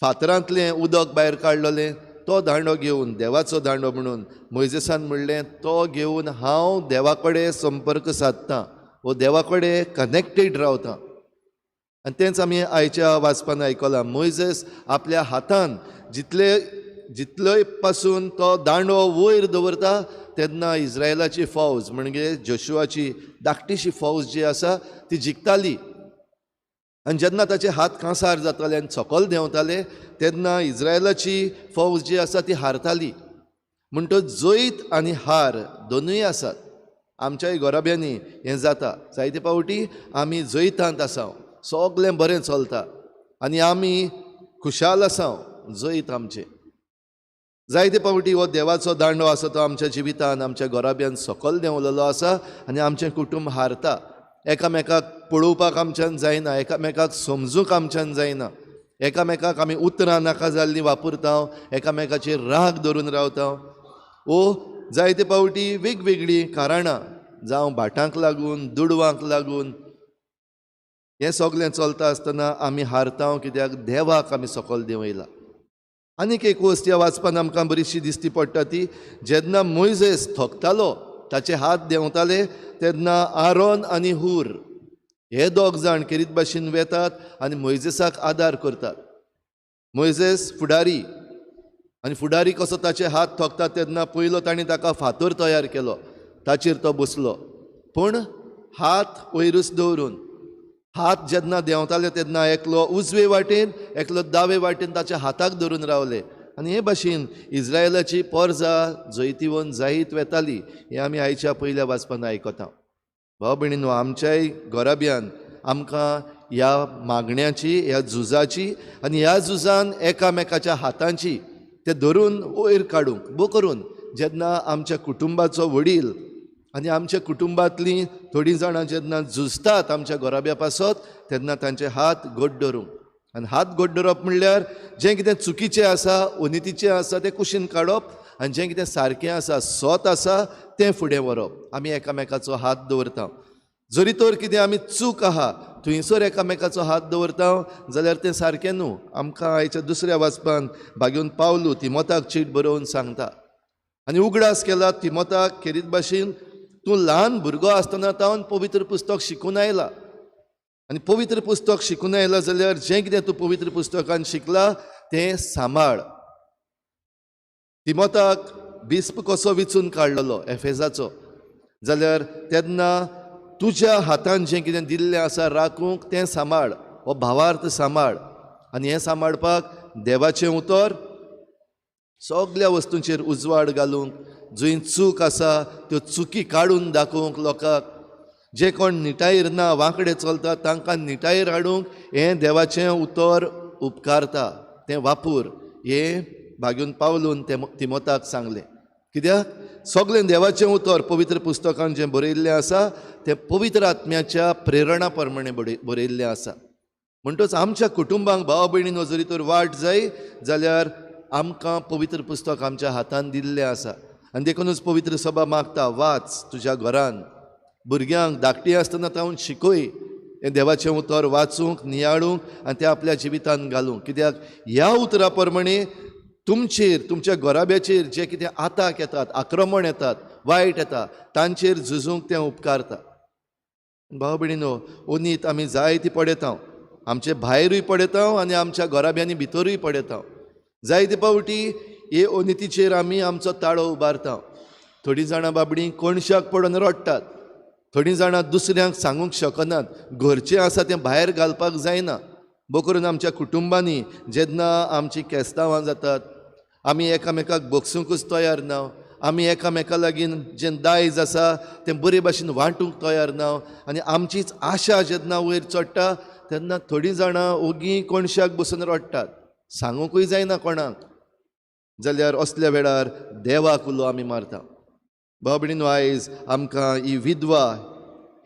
फातरांतलें उदक भायर काडलेलें, तो दांडो घेवन, देवाचो दांडो म्हणून मोयजेसान म्हणलें, तो घेवन हांव देवा कडेन संपर्क सादतां वो देवा कडेन कनेक्टेड रावतां. आनी तेंच आमी आयच्या वाचपान आयकलां. मोयजेस आपल्या हातान जितलोय पासून तो दांडो वयर दवरता तेन्ना इस्रायलाची फौज म्हणजे जोशुआची धाकटीशी फौज जी आसा ती जिखताली. आनी जेन्ना ताचे हात कांसार जाताले आनी सकयल देंवताले तेन्ना इस्रायलाची फौज जी आसा ती हारताली. म्हणटच जैत आनी हार दोनूय आसात. आमच्याय घराब्यांनी हें जाता. जायते फावटी आमी जैतांत आसा, सगळें बरें चलता आनी आमी खुशाल आसा, जैत आमचें. जायते फावटी हो देवाचो दांडो आसा तो आमच्या जिवितान आमच्या घराब्यान सकयल देंवलेलो आसा आनी आमचें कुटुंब हारता. एकामेकाक पळोवपाक आमच्यान जायना, एकामेकाक समजूंक आमच्यान जायना, एकामेकाक आमी उतरां नाका जाल्लीं वापरता, एकामेकाचेर राग धरून रावता. ओ जायते फावटी वेगवेगळीं कारणां, जावं भाटांक लागून, दुडवांक लागून, हें सगळें चलता आसतना आमी हारता. कित्याक देवाक आमी सकयल देंवयला. आनीक एक वस्त ह्या वाचपान आमकां बरीचशी दिसती पडटा ती जेन्ना मोयजेस थकतालो, ताचे हात देंवताले तेन्ना आरोन आनी हूर हे दोग जाण केरीत भाशेन वेतात आनी मोयजेसाक आदार करतात. मोयजेस फुडारी आनी फुडारी कसो ताचे हात थकतात तेन्ना पयलो ताणें ताका फातर तयार केलो, ताचेर तो बसलो. पूण हात वयरूच दवरून हात जेन्ना देंवताले तेन्ना एकलो उजवे वाटेन एकलो दावे वाटेन ताच्या हाताक धरून रावले. आनी हे भाशेन इस्रायलाची पोरजा जैतिवन जायत वेताली. हें आमी आयच्या पयल्या वाचपान आयकता. भाव भयणीनो, आमच्याय घराब्यान आमकां ह्या मागण्याची, ह्या झुजाची आनी ह्या झुजान एकामेकाच्या हातांची ते धरून वयर काडूंक बो करून जेन्ना आमच्या कुटुंबाचो वडील आनी आमच्या कुटुंबांतलीं थोडीं जाणां जेन्ना झुजतात आमच्या घराब्या पासत तेन्ना तांचे हात घट धरूंक. आनी हात घट धरप म्हणल्यार जें कितें चुकीचें आसा, अनितीचें आसा तें कुशीन काडप आनी जें कितें सारकें आसा, सत आसा तें फुडें व्हरप. आमी एकामेकाचो हात दवरता. जरी तर कितें आमी चूक आहा थंयसर एकामेकाचो हात दवरता जाल्यार तें सारकें न्हू. आमकां आयच्या दुसऱ्या वाचपान भागेवन पावलू तिमोताक चीट बरोवन सांगता आनी उगडास केला तिमोताक खेरीत भाशेन तूं ल्हान भुरगो आसतना तावन पवित्र पुस्तक शिकून आयला आनी पवित्र पुस्तक शिकून आयला जाल्यार जें कितें तूं पवित्र पुस्तकान शिकला तें सांबाळ. तिमोताक बिस्प कसो विचून काडलेलो एफेजाचो जाल्यार तेन्ना तुज्या हातान जें कितें दिल्लें आसा राखूंक तें सांबाळ, हो भावार्थ सांबाळ. आनी हें सांबाळपाक देवाचें उतर सगल्या वस्तूंचेर उजवाड घालूंक, जंय चूक आसा त्यो चुकी काडून दाखोवंक लोकांक, जे कोण निटायेर ना वांकडे चलता तांकां निटायेर हाडूंक हें देवाचें उतर उपकारता, तें वापूर. हें भागून पावलून तिमोताक सांगलें. कित्याक सगळें देवाचें उतर पवित्र पुस्तकान जें बरयल्लें आसा तें पवित्र आत्म्याच्या प्रेरणा प्रमाणें बरयल्लें आसा. म्हणटच आमच्या कुटुंबांक भाव भयणीनो जरी तर वाट जाय जाल्यार आमकां पवित्र पुस्तक आमच्या हातान दिल्लें आसा. आनी देखूनच पवित्र सभा मागता, वाच तुज्या घरान, भुरग्यांक धाकटी आसतना तावन शिकय हें देवाचें उतर वाचूंक, नियाळूंक आनी तें आपल्या जिवितान घालूंक. कित्याक ह्या उतरा प्रमाणें तुमचेर, तुमच्या घराब्याचेर जे कितें आताक येतात, आक्रमण येतात, वायट येता तांचेर झुजूंक तें उपकारता. भाव भयणीनो, ओनीत आमी जायती पडयता, आमचे भायरूय पडयता आनी आमच्या घराब्यांनी भितरूय पडयता. जायते फावटी हे ओनितीचेर आमी आमचो ताळो उबारता. थोडीं जाणां बाबडीं कोणशाक पडून रडटात, थोडीं जाणां दुसऱ्यांक सांगूंक शकनात, घरचें आसा तें भायर घालपाक जायना. बो करून आमच्या कुटुंबांनी जेन्ना आमचीं केस्तांवां जातात आमी एकामेकाक बगसुंकूच तयार ना, आमी एकामेका लागीं जें दायज आसा तें बरे भाशेन वांटूंक तयार ना आनी आमचीच आशा जेन्ना वयर चडटा तेन्ना थोडीं जाणां ओगी कोणशाक बसून रडटात, सांगूंकूय जायना कोणाक. जाल्यार असल्या वेळार देवाक उलो आमी मारता. भाव भयणीनो, आयज आमकां ही विधवा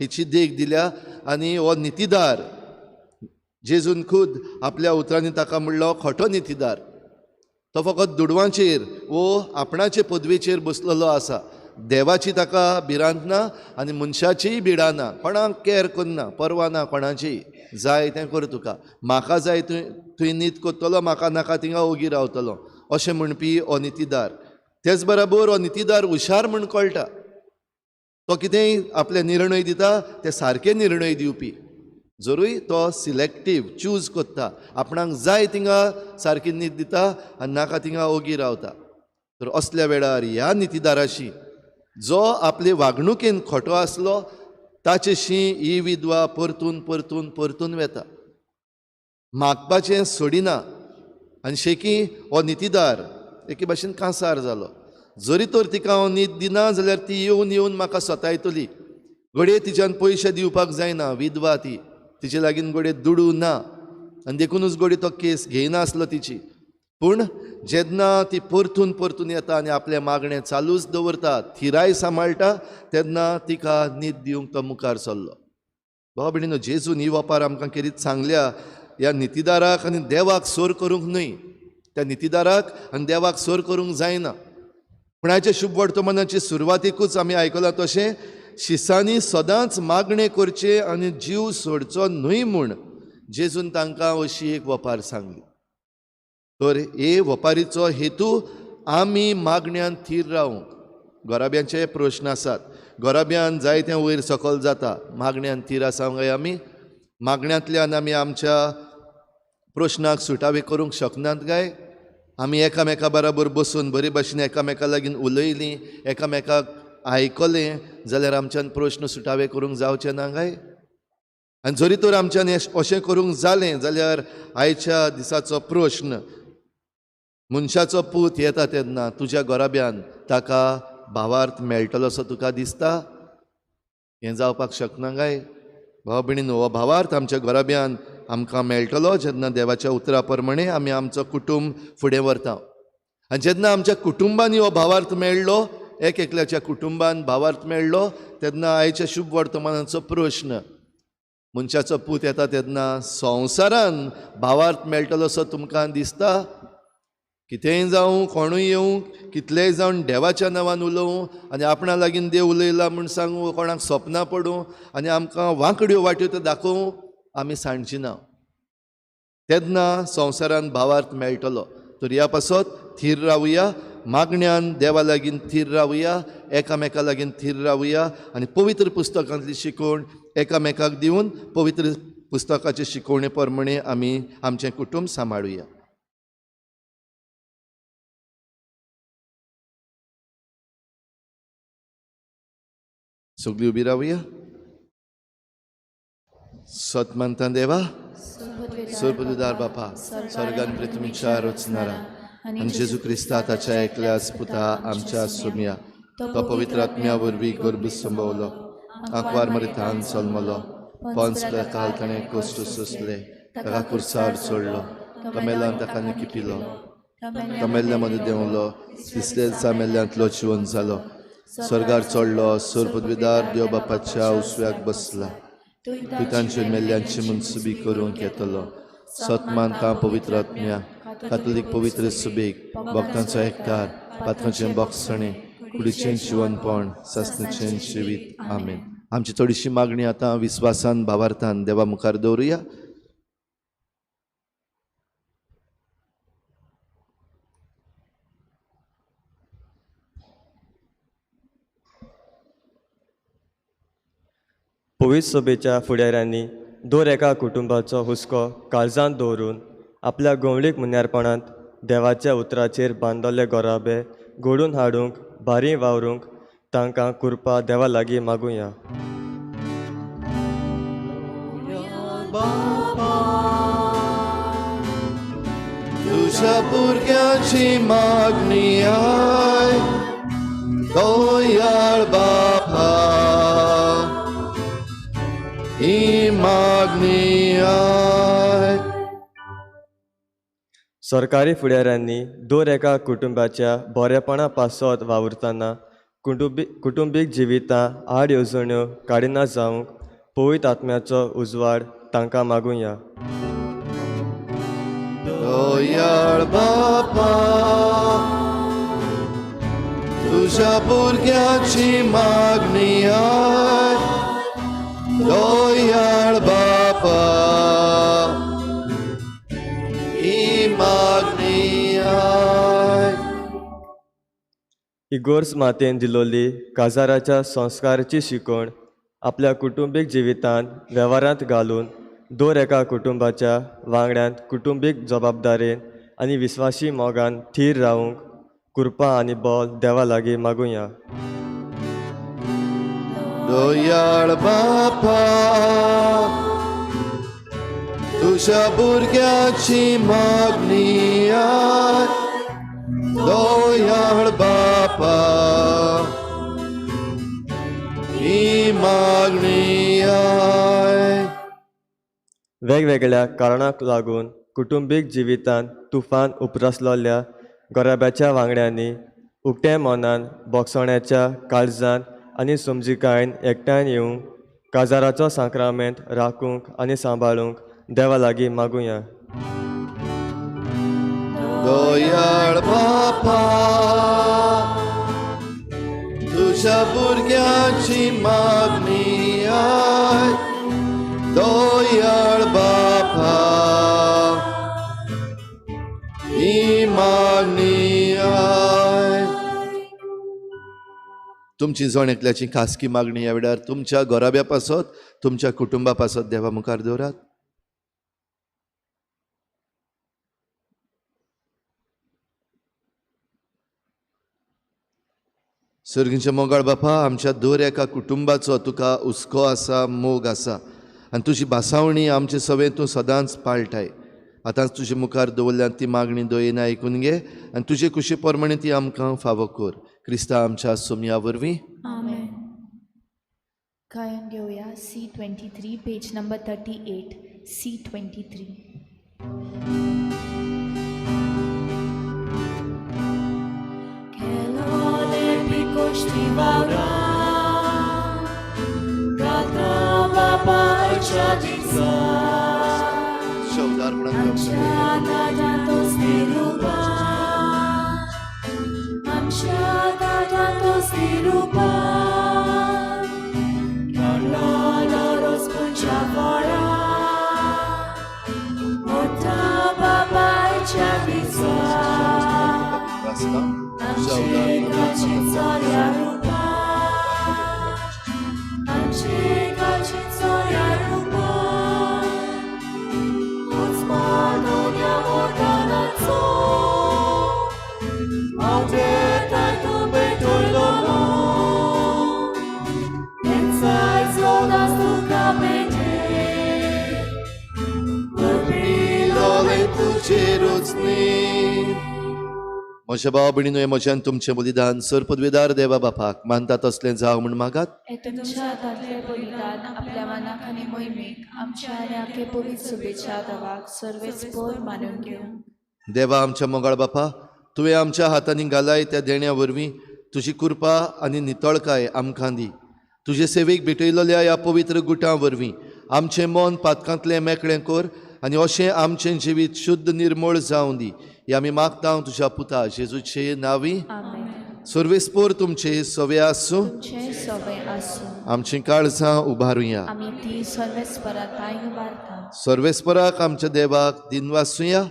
हिची देख दिल्या आनी हो नितीदार जेजून खुद आपल्या उतरांनी ताका म्हणलो खोटो नितीदार. तो फकत दुडवांचेर वो आपणाचे पदवेचेर बसलेलो आसा, देवाची ताका भिरांत ना आनी मनशाचीय भिडा ना, कोणाक कॅर करना, पर्वा ना कोणाची, जाय तें कर तुका, म्हाका जाय थंय नीत करतलो, म्हाका नाका थिंगा ओगी रावतलो अशें म्हणपी हो नितीदार. तेच बराबर हो नितीदार हुशार म्हूण कळटा, तो कितेंय आपले निर्णय दिता ते सारके निर्णय दिवपी. जरूय तो सिलेक्टीव चूज करता, आपणाक जाय थिंगा सारकी नीत दिता आनी नाका थिंगा ओगी रावता. तर असल्या वेळार ह्या नितीदाराशी जो आपले वागणुकेन खोटो आसलो ताचेशी ही विधवा परतून परतून परतून वेता, मागपाचें सोडिना. आनी शेकी हो नितीदार एके भाशेन कांसार जालो. जरी तर तिका हांव नीत दिना जाल्यार ती येवन येवन म्हाका सतायतली, घडये तिच्यान पयशे दिवपाक जायना, विधवा ती, तिचे लागीं घडये दुडू ना आनी देखुनूच घडये तो केस घेयनासलो तिची. पूण जेन्ना ती परतून परतून येता आनी आपलें मागणें चालूच दवरता, थिराय सांबाळटा, तेन्ना तिका नीत दिवंक तो मुखार सरलो. भाव भयणीनो, जेजून ही वपार आमकां केरीत सांगल्या, ह्या नितीदाराक आनी देवाक सोर करूंक न्हय, त्या नितीदाराक आनी देवाक सोर करूंक जायना. पूण आयच्या शुभ वर्तमानाचे सुरवातेकूच आमी आयकलां तशें शिसांनी सदांच मागणें करचें आनी जीव सोडचो न्हय म्हूण जेजून तांकां अशी एक वपार सांगली. तर हे वपारीचो हेतू आमी मागण्यान थीर रावूंक. घराब्यांचे प्रश्न आसात, घराब्यान जायतें वयर सकल जाता, मागण्यान थीर आसा काय आमी? मागण्यांतल्यान आमी आमच्या प्रश्नाक सुटावे करूंक शकनात काय? आमी एकामेका बराबर बसून बरे भाशेन एकामेका लागीं उलयलीं, एकामेकाक आयकलें जाल्यार आमच्यान प्रश्न सुटावे करूंक जावचे ना काय? आनी जरी तर आमच्यान अशें करूंक जालें जाल्यार आयच्या दिसाचो प्रश्न, मनशाचो पूत येता तेन्ना तुज्या घराब्यान ताका भावार्थ मेळटलो असो तुका दिसता? हें जावपाक शकना काय? भाव भयणीनो, हो भावार्थ आमच्या घराब्यान आमकां मेळटलो जेन्ना देवाच्या उतरा प्रमाणे आमी आमचो कुटुंब फुडें व्हरता. आनी जेन्ना आमच्या कुटुंबांनी हो भावार्थ मेळ्ळो, एक एकल्याच्या कुटुंबान भावार्थ मेळ्ळो, तेन्ना आयच्या शुभ वर्तमानाचो प्रश्न, मनशाचो पूत येता तेन्ना संवसारान भावार्थ मेळटलो असो तुमकां दिसता? कितेंय जावं, कोणूय येवं, कितलेंय जावन देवाच्या नांवान उलोवं आनी आपणा लागीं देव उलयला म्हूण सांगूं, कोणाक सपनां पडूं आनी आमकां वांकड्यो वाट्यो त्यो दाखोवं, आमी सांडची ना, तेन्ना संवसारान भावार्थ मेळटलो. तर ह्या पासत थीर रावया, मागण्यान देवा लागीं थीर रावया, एकामेका लागीं थीर रावया आनी पवित्र पुस्तकांतली शिकवण एकामेकाक दिवन पवित्र पुस्तकाचे शिकवणे प्रमाणे आमी आमचें कुटुंब सांबाळुया. सगळीं उबी रावया. सत मानता देवा, सर्वदार बापा, स्वर्गान पृथ्वीच्या रचणारा आनी जेजू क्रिस्ता ताच्या एकल्याच पुता आमच्या सुमया, तो पवित्र आत्म्या वरवीं गर्भ संभवलो, आंकवार मरितान जल्मलो, पंच काल ताणें कश्ट सोंसले, ताका कुर्सार चडलो, कमेलान ताका निकिपिलो, कमेल्ल्या मदीं देंवलो, तिसरे दिसा मेल्ल्यांतलो जिवन जालो, स्वर्गार चडलो, सर्वपदवीदार देव बापाच्या उसव्याक बसला, पितांचे मेल्ल्यांची मनसुबी करूंक येतलो. सत मानता पवित्र आत्म्या, कातोलीक पवित्र सुबेक, भक्तांचो एककार, पात्रांचें बोगसणें, कुडीचें जिवनपण, सासणेचें जिवीत. आमेन. आमची थोडीशी मागणी आतां विस्वासान भावार्थान देवा मुखार दवरुया. पवित्र सभेच्या फुडाऱ्यांनी दर एका कुटुंबाचो हुस्को काळजांत दवरून आपल्या गोवळीक मुन्यारपणांत देवाच्या उतराचेर बांदलेले गोराबे घडून हाडूंक भारी वावरूंक तांकां कृपा देवा लागीं मागुया. तुज्या भुरग्यांची मागणी I दयाळ बापा, ही मागणी I. सरकारी फुडाऱ्यांनी दर एका कुटुंबाच्या बरेपणा पासत वावुरतना कुटुंबीक जिवितां आड येवजण्यो काडिना जावंक पवित्र आत्म्याचो उजवाड तांकां मागुया. दयाळ बापा, तुज्या भुरग्यांची मागणी I दयाळ बापा, ही मागणी I. इगोर्स मातेन दिलोली काजाराच्या संस्काराची शिकवण आपल्या कुटुंबीक जिवितांत वेव्हारांत घालून दर एका कुटुंबाच्या वांगड्यांत कुटुंबीक जबाबदारेन आनी विस्वाशी मोगान थीर रावूंक कृपा आनी बल देवा लागीं मागुया. दयाळ बापा, तुज्या भुरग्याची मागणी आय. दयाळ बापा, ही मागणी आय. वेगवेगळ्या कारणाक लागून कुटुंबीक जिवितांत तुफान उप्रासलोल्या घराब्याच्या वांगड्यांनी उक्त्या मनान, भोगसण्याच्या काळजान आनी समजिकायेन एकठांय येवंक काजाराचो सांक्रामेंत राखूंक आनी सांबाळूंक देवा लागीं मागुया. दयाळ बापा, तुज्या भुरग्याची मागणी आय. दयाळ बापा, ही मागणी आय. तुमची जण एकल्याची खासगी मागणी ह्या वेळार तुमच्या घराब्या पासत, तुमच्या कुटुंबा पासत देवा मुखार दवरात. सर्गींचे मोगाळ बापा, आमच्या दर एका कुटुंबाचो तुका हुस्को आसा, मोग आसा आनी तुजी भासावणी आमचे सवें तूं सदांच पाळटाय. आतांच तुजे मुखार दवरल्यान ती मागणी दयेन आयकून घे आनी तुजे कुशी प्रमाणे ती आमकां फावो कर. क्रिस्ता आमच्या सोमया वरवीं. आमेन. गायन घेवया C23 page number 38. C23. म्हज्या भाव भयणीनो, म्हज्यान तुमचें बलिदान सर पदवेदार देवा बापाक मानता तसलें जावं म्हूण मागात. तुमच्या हातांतलें बलिदान आपल्या मनाक आनी मोहिमेक आमच्या आनी आखे पवित्र शुभेच्छा देवाक सर्वेच पोर मानून घेवं. देवा आमच्या मोगाळ बापा, तुवें आमच्या हातांनी घालाय त्या देण्या वरवीं तुजी कृपा आनी नितळकाय आमकां दी. तुजे सेवेक भेटयलेल्या ह्या पवित्र गुटां वरवीं आमचें मन पातकांतलें मेकळें कर आनी अशें आमचें जिवीत शुद्ध निर्मळ जावं दी. हे आमी मागता तुज्या पुता जेजूचे नांवी. सर्वेस्पोर तुमचे सवे आसूं, आमचीं काळजां उबारुया. सर्वेस्पराक आमच्या देवाक दिनवासुया.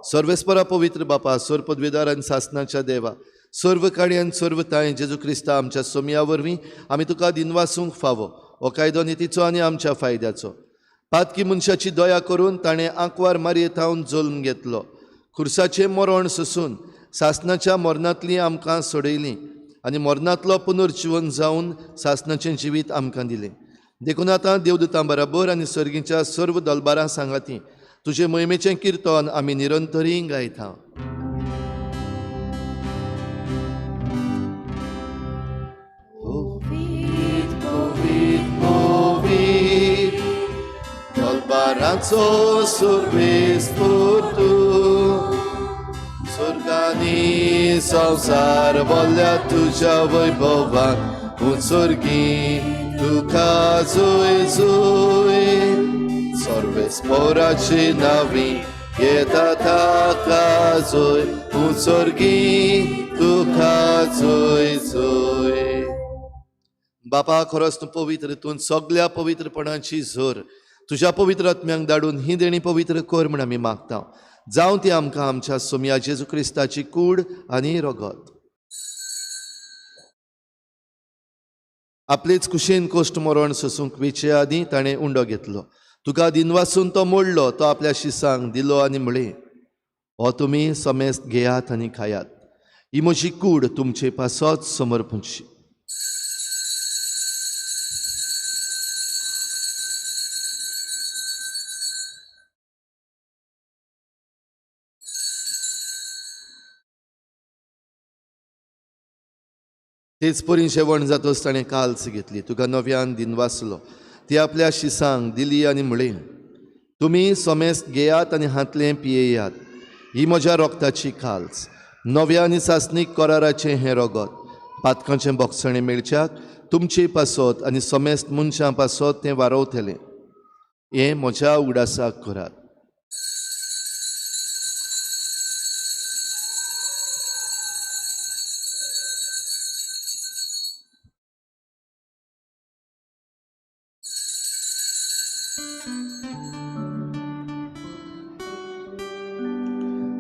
सर्वेस्परा पवित्र बापा, सर्व पदवेदार आनी सासनाच्या देवा, सर्व काळी आनी सर्व तांय जेजू क्रिस्ता आमच्या सोमया वरवीं आमी तुका दिनवासूंक फावो. हो कायदो नितीचो आनी आमच्या फायद्याचो. पातकी मनशाची दया करून ताणें आंकवार मारये थावन जल्म घेतलो. खुर्साचें मरण सोसून सासनाच्या मरणांतली आमकां सोडयली आनी मरणांतलो पुनर्जिवन जावन सासनाचें जिवीत आमकां दिलें. देखून आतां देवदूतां बराबर आनी सर्गीच्या सर्व दलबारां सांगाती तुजे मोहिमेचें किर्तन आमी निरंतरी गायता. दलबाराचो सुरवेस्पोर तूं, स्वर्गानी संवसार बोल्ल्या तुज्या वैभवान, उत्सर्गी तुका जोय जोय. सर्वेस्पोराची नावी येता ताका जोय, उत्सर्गी तुका जोय जोय. बापा, खरोच तूं पवित्र, तूं सगल्या पवित्रपणाची झर. तुज्या पवित्र आत्म्यांक धाडून ही देणी पवित्र कर म्हूण आमी मागता. जावं ती आमकां आमच्या सोमया जेजू क्रिस्ताची कूड आनी रगत. आपलेच कुशीन कोश्ट मरण सोसूंक वेचे आदीं ताणें उंडो घेतलो. तुका दिनवासून तो मोडलो, तो आपल्या शिसांक दिलो आनी म्हळें, हो तुमी समेस्त घेयात आनी खायात, ही म्हजी कूड तुमचे पासत समर्पणची. तेच परी जेवण जातच ताणें काल्स घेतली, तुका नव्यान दिनवासलो, ती आपल्या शिसांक दिली आनी म्हळें, तुमी समेस्त घेयात आनी हांतलें पियेयात, ही म्हज्या रोगताची काल्स, नव्या आनी सासणीक कराराचें हें रोगत, पातकांचें बोगसणें मेळच्याक तुमचे पासत आनी समेस्त मनशां पासत तें वारवतलें. हें म्हज्या उगडासाक करात.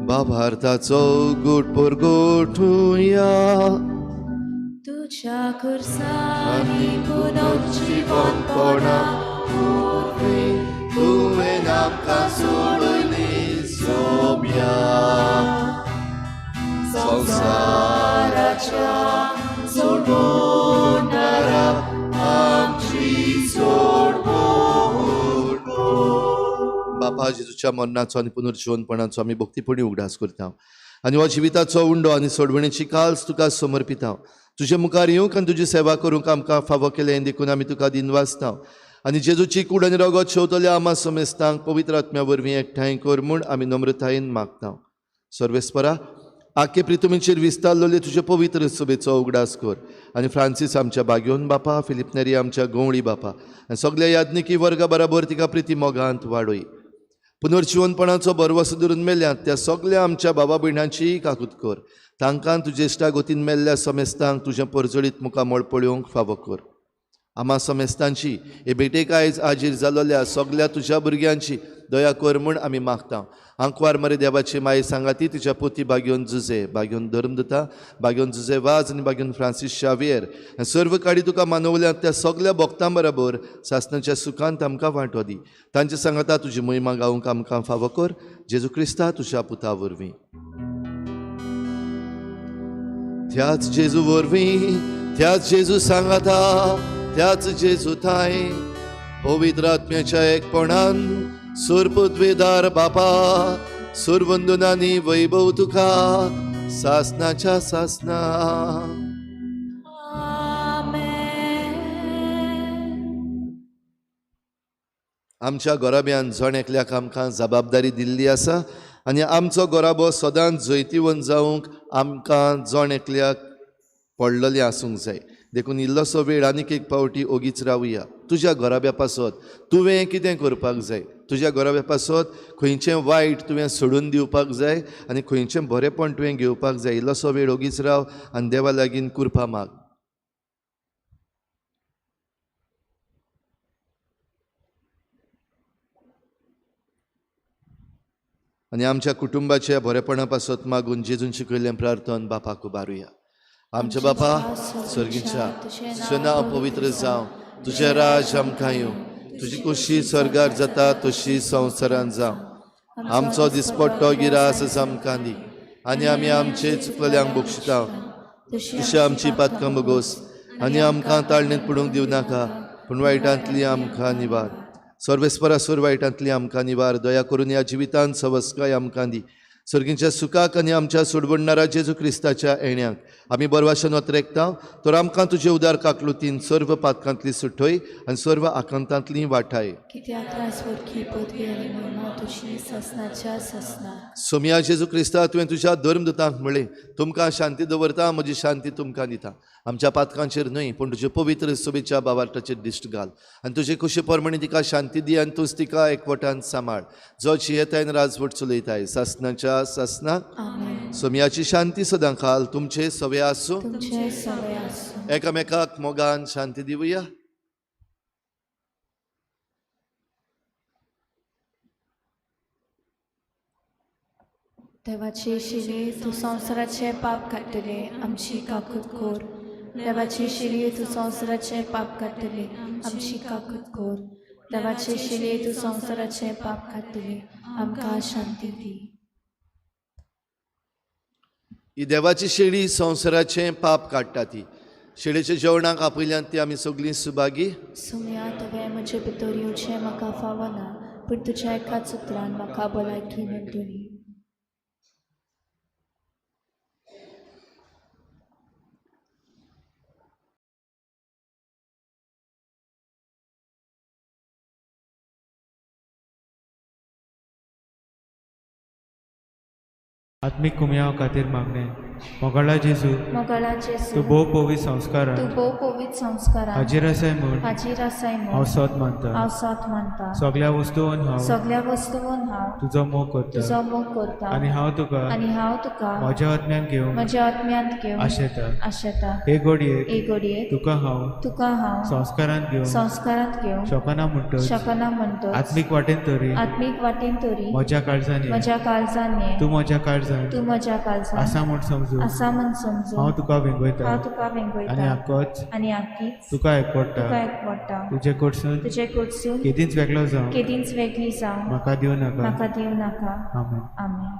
बाबार्थाचो गुट परगोठुया तुझ्या खुर्सांनी पुनर्जीवनपणा वरवीं तुवें आमकां सोडयली सोम्या संवसाराच्या सोडवणारा आमची सोडवण कर. बापा जेजूच्या मरणाचो आनी पुनर्जीवनपणाचो आमी भक्तीपणी उगडास करता आनी हो जिविताचो उंडो आनी सोडवणेची काल्स तुका समर्पिता. तुजे मुखार येवंक आनी तुजी सेवा करूंक आमकां फावो केलें देखून आमी तुका दिनवासता आनी जेजूची कूड आनी रगत शेवतल्या आमा समेस्तांक पवित्र आत्म्या वरवीं एकठांय कर म्हूण आमी नम्रतायेन मागता. सर्वेस्परा आखे प्रितुमीचेर विस्तारलेले तुजे पवित्र सभेचो उगडास कर आनी फ्रांसीस आमच्या बाग्योन बापा, फिलीप नेरी आमच्या गवळी बापा आनी सगल्या याज्ञिकी वर्गा बराबर तिका प्रिती मोगांत वाडय. पुनर्जीवनपणाचो भरवसो धरून मेल्यात त्या सगल्या आमच्या बाबा भयणांचीय काकूत कर. तांकां तुजे इश्टागतीन मेल्ल्या समेस्तांक तुजें परजळीत मुखामळ पळोवंक फावो कर. आमा समेस्तांची हे भेटेक आयज आजीर जालोल्या सगल्या तुज्या भुरग्यांची दया कर म्हूण आमी मागता. आंकवार मरे देवाची माई सांगाती तुज्या पोती बागयोन जुजे, बागयोन धर्मदुता, बागयोन जुजे वाज आनी बागयोन फ्रांसीस शावियर सर्व काडी तुका मानवल्यात त्या सगल्या भक्तां बराबर सासणाच्या सुखांत आमकां वांटो दी. तांचे सांगाता तुजी महिमा गावंक आमकां फावो कर. जेजू क्रिस्ता तुज्या पुता वरवीं. त्याच जेजू वरवीं, त्याच जेजू सांगाता, त्याच जेजू थांय पवित्र आत्म्याच्या एकपणान सुरपुद्वेदार बापा सुरवंदनानी वैभव तुका सासनाच्या सासना. आमच्या गोराब्यान जण एकल्याक आमकां जबाबदारी दिल्ली आसा आनी आमचो गोराबो सदांच जैतिवंत जावंक आमकां जण एकल्याक पडलेलें आसूंक जाय. देखून इल्लोसो वेळ आनीक एक पावटी ओगीच रावया. तुज्या घराब्या पासत तुवें कितें करपाक जाय, तुज्या घराब्या पासत खंयचें वायट तुवें सोडून दिवपाक जाय आनी खंयचें बरेंपण तुवें घेवपाक जाय. इल्लोसो वेळ ओगीच राव आनी देवा लागीं कृपा माग. आनी आमच्या कुटुंबाच्या बरेपणा पासत मागून जेजून शिकयल्लें प्रार्थन बापाक उबारुया. आमच्या बापा सर्गीच्या, तुजें नांव पवित्र जावं, तुजें राज आमकां येवं, तुजी कुशी स्वर्गार जाता तशी संवसारांत जावं. आमचो दिसपट्टो गिरास आमकां दी आनी आमी आमचे चुकलेल्यांक बक्षिता तशी आमची पातकां बगोस आनी आमकां ताळणेंत पडूंक दिवं नाका, पूण वायटांतली आमकां निवार. सर्वेस्परासूर वायटांतली आमकां निवार. दया करून ह्या जिवितांत सवस्काय आमकां दी. सर्गीच्या सुखाक आनी आमच्या सोडवणणारा जेजू क्रिस्ताच्या येण्याक आमी बरवाशन वत्रेकता तर आमकां तुजे उदार काकलुतीन सर्व पातकांतली सुटय आनी सर्व आकांतांतली वाठाय. सोमया जेजू क्रिस्ता, तुवें तुज्या धर्मदुतांक म्हळें, तुमकां शांती दवरता, म्हजी शांती तुमकां दिता. आमच्या पातकांचेर न्हय पूण तुजे पवित्र सभेच्या बावार्टाचेर दिश्ट घाल आनी तुजे कुशी प्रमाणे तिका शांती दी आनी तूंच तिका एकवटान सांबाळ, जो जियेताय आनी राजवट चलयताय सासणाच्या सासणाक. सोमयाची शांती सदां खाल तुमचे सवे आसूं. एकामेकाक मोगान शांती दिवया. देवाचे शिले तूं संवसाराचे पाप काडटले, आमची काकूत कर. देवाची शिरये तूं संवसाराचें पाप काडटली, आमची काकूत कर. देवाचे शिरये तूं संवसाराचें पाप काडटली, आमकां शांती दी. ही देवाची शेळी संवसाराचें पाप काडटा. ती शेळेच्या जेवणाक आपयल्यान ती आमी सगळीं सुभागी. सुम्या, तुवें म्हजे भितर येवचें म्हाका फावना, पूण तुज्या एकाच उतरान म्हाका भलायकी मेळटली. आत्मीक कुमयाव खातीर मागणें. मोगाळा जेजू, मोगाळा जेजू, तूं भोव पवित्र संस्कारान, तूं भोव पवित्र संस्कारान हाजीर आसाय म्हूण, हाजीर आसाय म्हूण हांव सोद मानता, हांव सोद मानता. सगळ्या वस्तून हांव, सगळ्या वस्तून हांव तुजो मोग करता, तुजो मोग करता. आनी हांव तुका, आनी हांव तुका म्हज्या आत्म्यान घेवन, म्हज्या आत्म्यांत घेवन आशेता, आशेता. हे घडयेक, हे घडयेक तुका हांव, तुका हांव संस्कारांत घेवन, संस्कारांत घेवन शकना म्हणटच, शकना म्हणटच, आत्मीक वाटेन तरी, आत्मीक वाटेन तरी म्हज्या काळजान, म्हज्या काळजान ये, तूं म्हज्या काळजान, तूं म्हज्या काळजान आसा म्हूण समजून, आसा म्हूण समजून हांव तुका वेंगयता, हांव तुका वेंगयता. आनी आकोच, आनी आकीच तुका एकवडटा, तुका एकवडटा. तुजे कडसून, तुजे कडसून केदींच वेगळो जावं, केदींच वेगळी जावं म्हाका दिवं नाका, म्हाका दिवं नाका. आमेन. आमेन.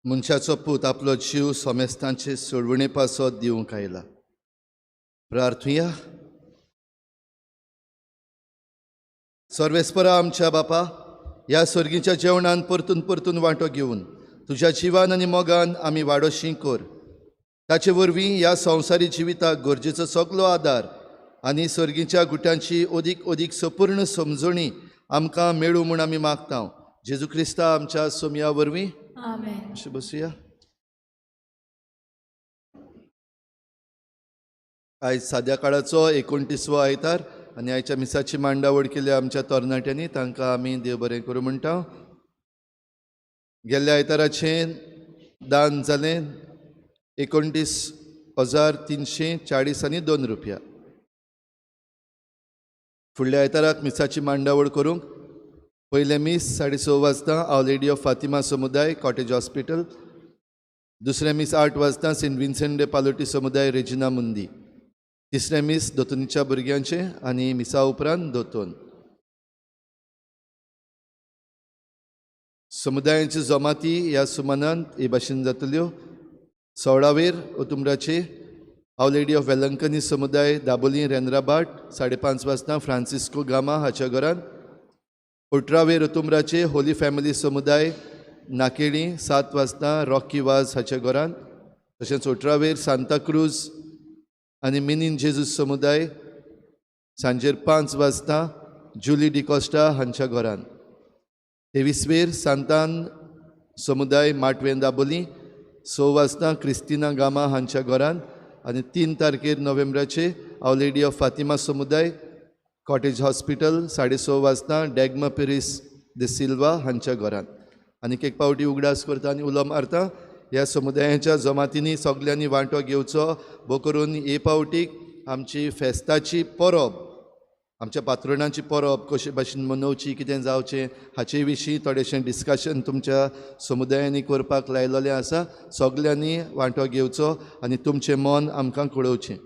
मनशाचो पूत आपलो जीव समेस्तांचे सोडवणे पासत दिवंक आयला. प्रार्थुया. सर्वेस्परा आमच्या बापा, ह्या सर्गीच्या जेवणान परतून परतून वांटो घेवन तुज्या जिवान आनी मोगान आमी वाडोशी कर. ताचे वरवीं ह्या संवसारी जिविताक गरजेचो सगलो आदार आनी सर्गीच्या गुट्यांची अदीक अदीक संपूर्ण समजणी आमकां मेळूं म्हूण आमी मागता. जेजू क्रिस्ता आमच्या सोमया वरवीं. आमेन. अशें बसुया. आयज साद्या काळाचो 29वो आयतार आनी आयच्या मिसाची मांडावळ केल्या आमच्या तरणाट्यांनी, तांकां आमी देव बरें करूं म्हणटा. गेल्ल्या आयताराचें दान जालें 29,340 आनी 2 रुपया. फुडल्या आयताराक मिसाची मांडावळ करूंक पयलें मीस 6:30 वाजता our lady of Fatima समुदाय कॉटेज हॉस्पिटल, दुसरें मीस 8 वाजता सेंट विन्सेंट दे पालोटी समुदाय रेजिना मुंदी, तिसरें मीस दोतोनीच्या भुरग्यांचें आनी मिसा उपरांत दोतोन. समुदायांची जमाती ह्या सुमानांत हे भाशेन जातल्यो. 16वेर ओतुमराचे our lady of Velankanni समुदाय दाबोली रेंद्राबाट 5:30 वाजता फ्रांसिस्को गामा हाच्या घरांत. 18वेर ओतुमराचे होली फॅमिली समुदाय नाकेळी 7 वाजता रॉकी वाज हाच्या घरांत. तशेंच 18वेर सांताक्रूज आनी मिनीन जेजूस समुदाय सांजेर 5 वाजता जुली डिकॉस्टा हांच्या घरांत. 23वेर सांतान समुदाय माटवें दाबोली 6 वाजता क्रिस्तिना गामा हांच्या घरांत. आनी 3 तारखेर नोव्हेंबराचे our lady of Fatima समुदाय कॉटेज हॉस्पिटल 6:30 वाजता डॅगमा पेरीस दे सिल्वा हांच्या घरांत. आनीक एक पावटी उगडास करता आनी उलो मारता, ह्या समुदायाच्या जमातींनी सगल्यांनी वांटो घेवचो, भो करून हे पावटीक आमची फेस्ताची परब, आमच्या पात्रणाची परब कशे भाशेन मनोवची, कितें जावचें हाचे विशीं थोडेशें डिस्कशन तुमच्या समुदायांनी करपाक लायलेलें आसा. सगल्यांनी वांटो घेवचो आनी तुमचें मन आमकां कळोवचें.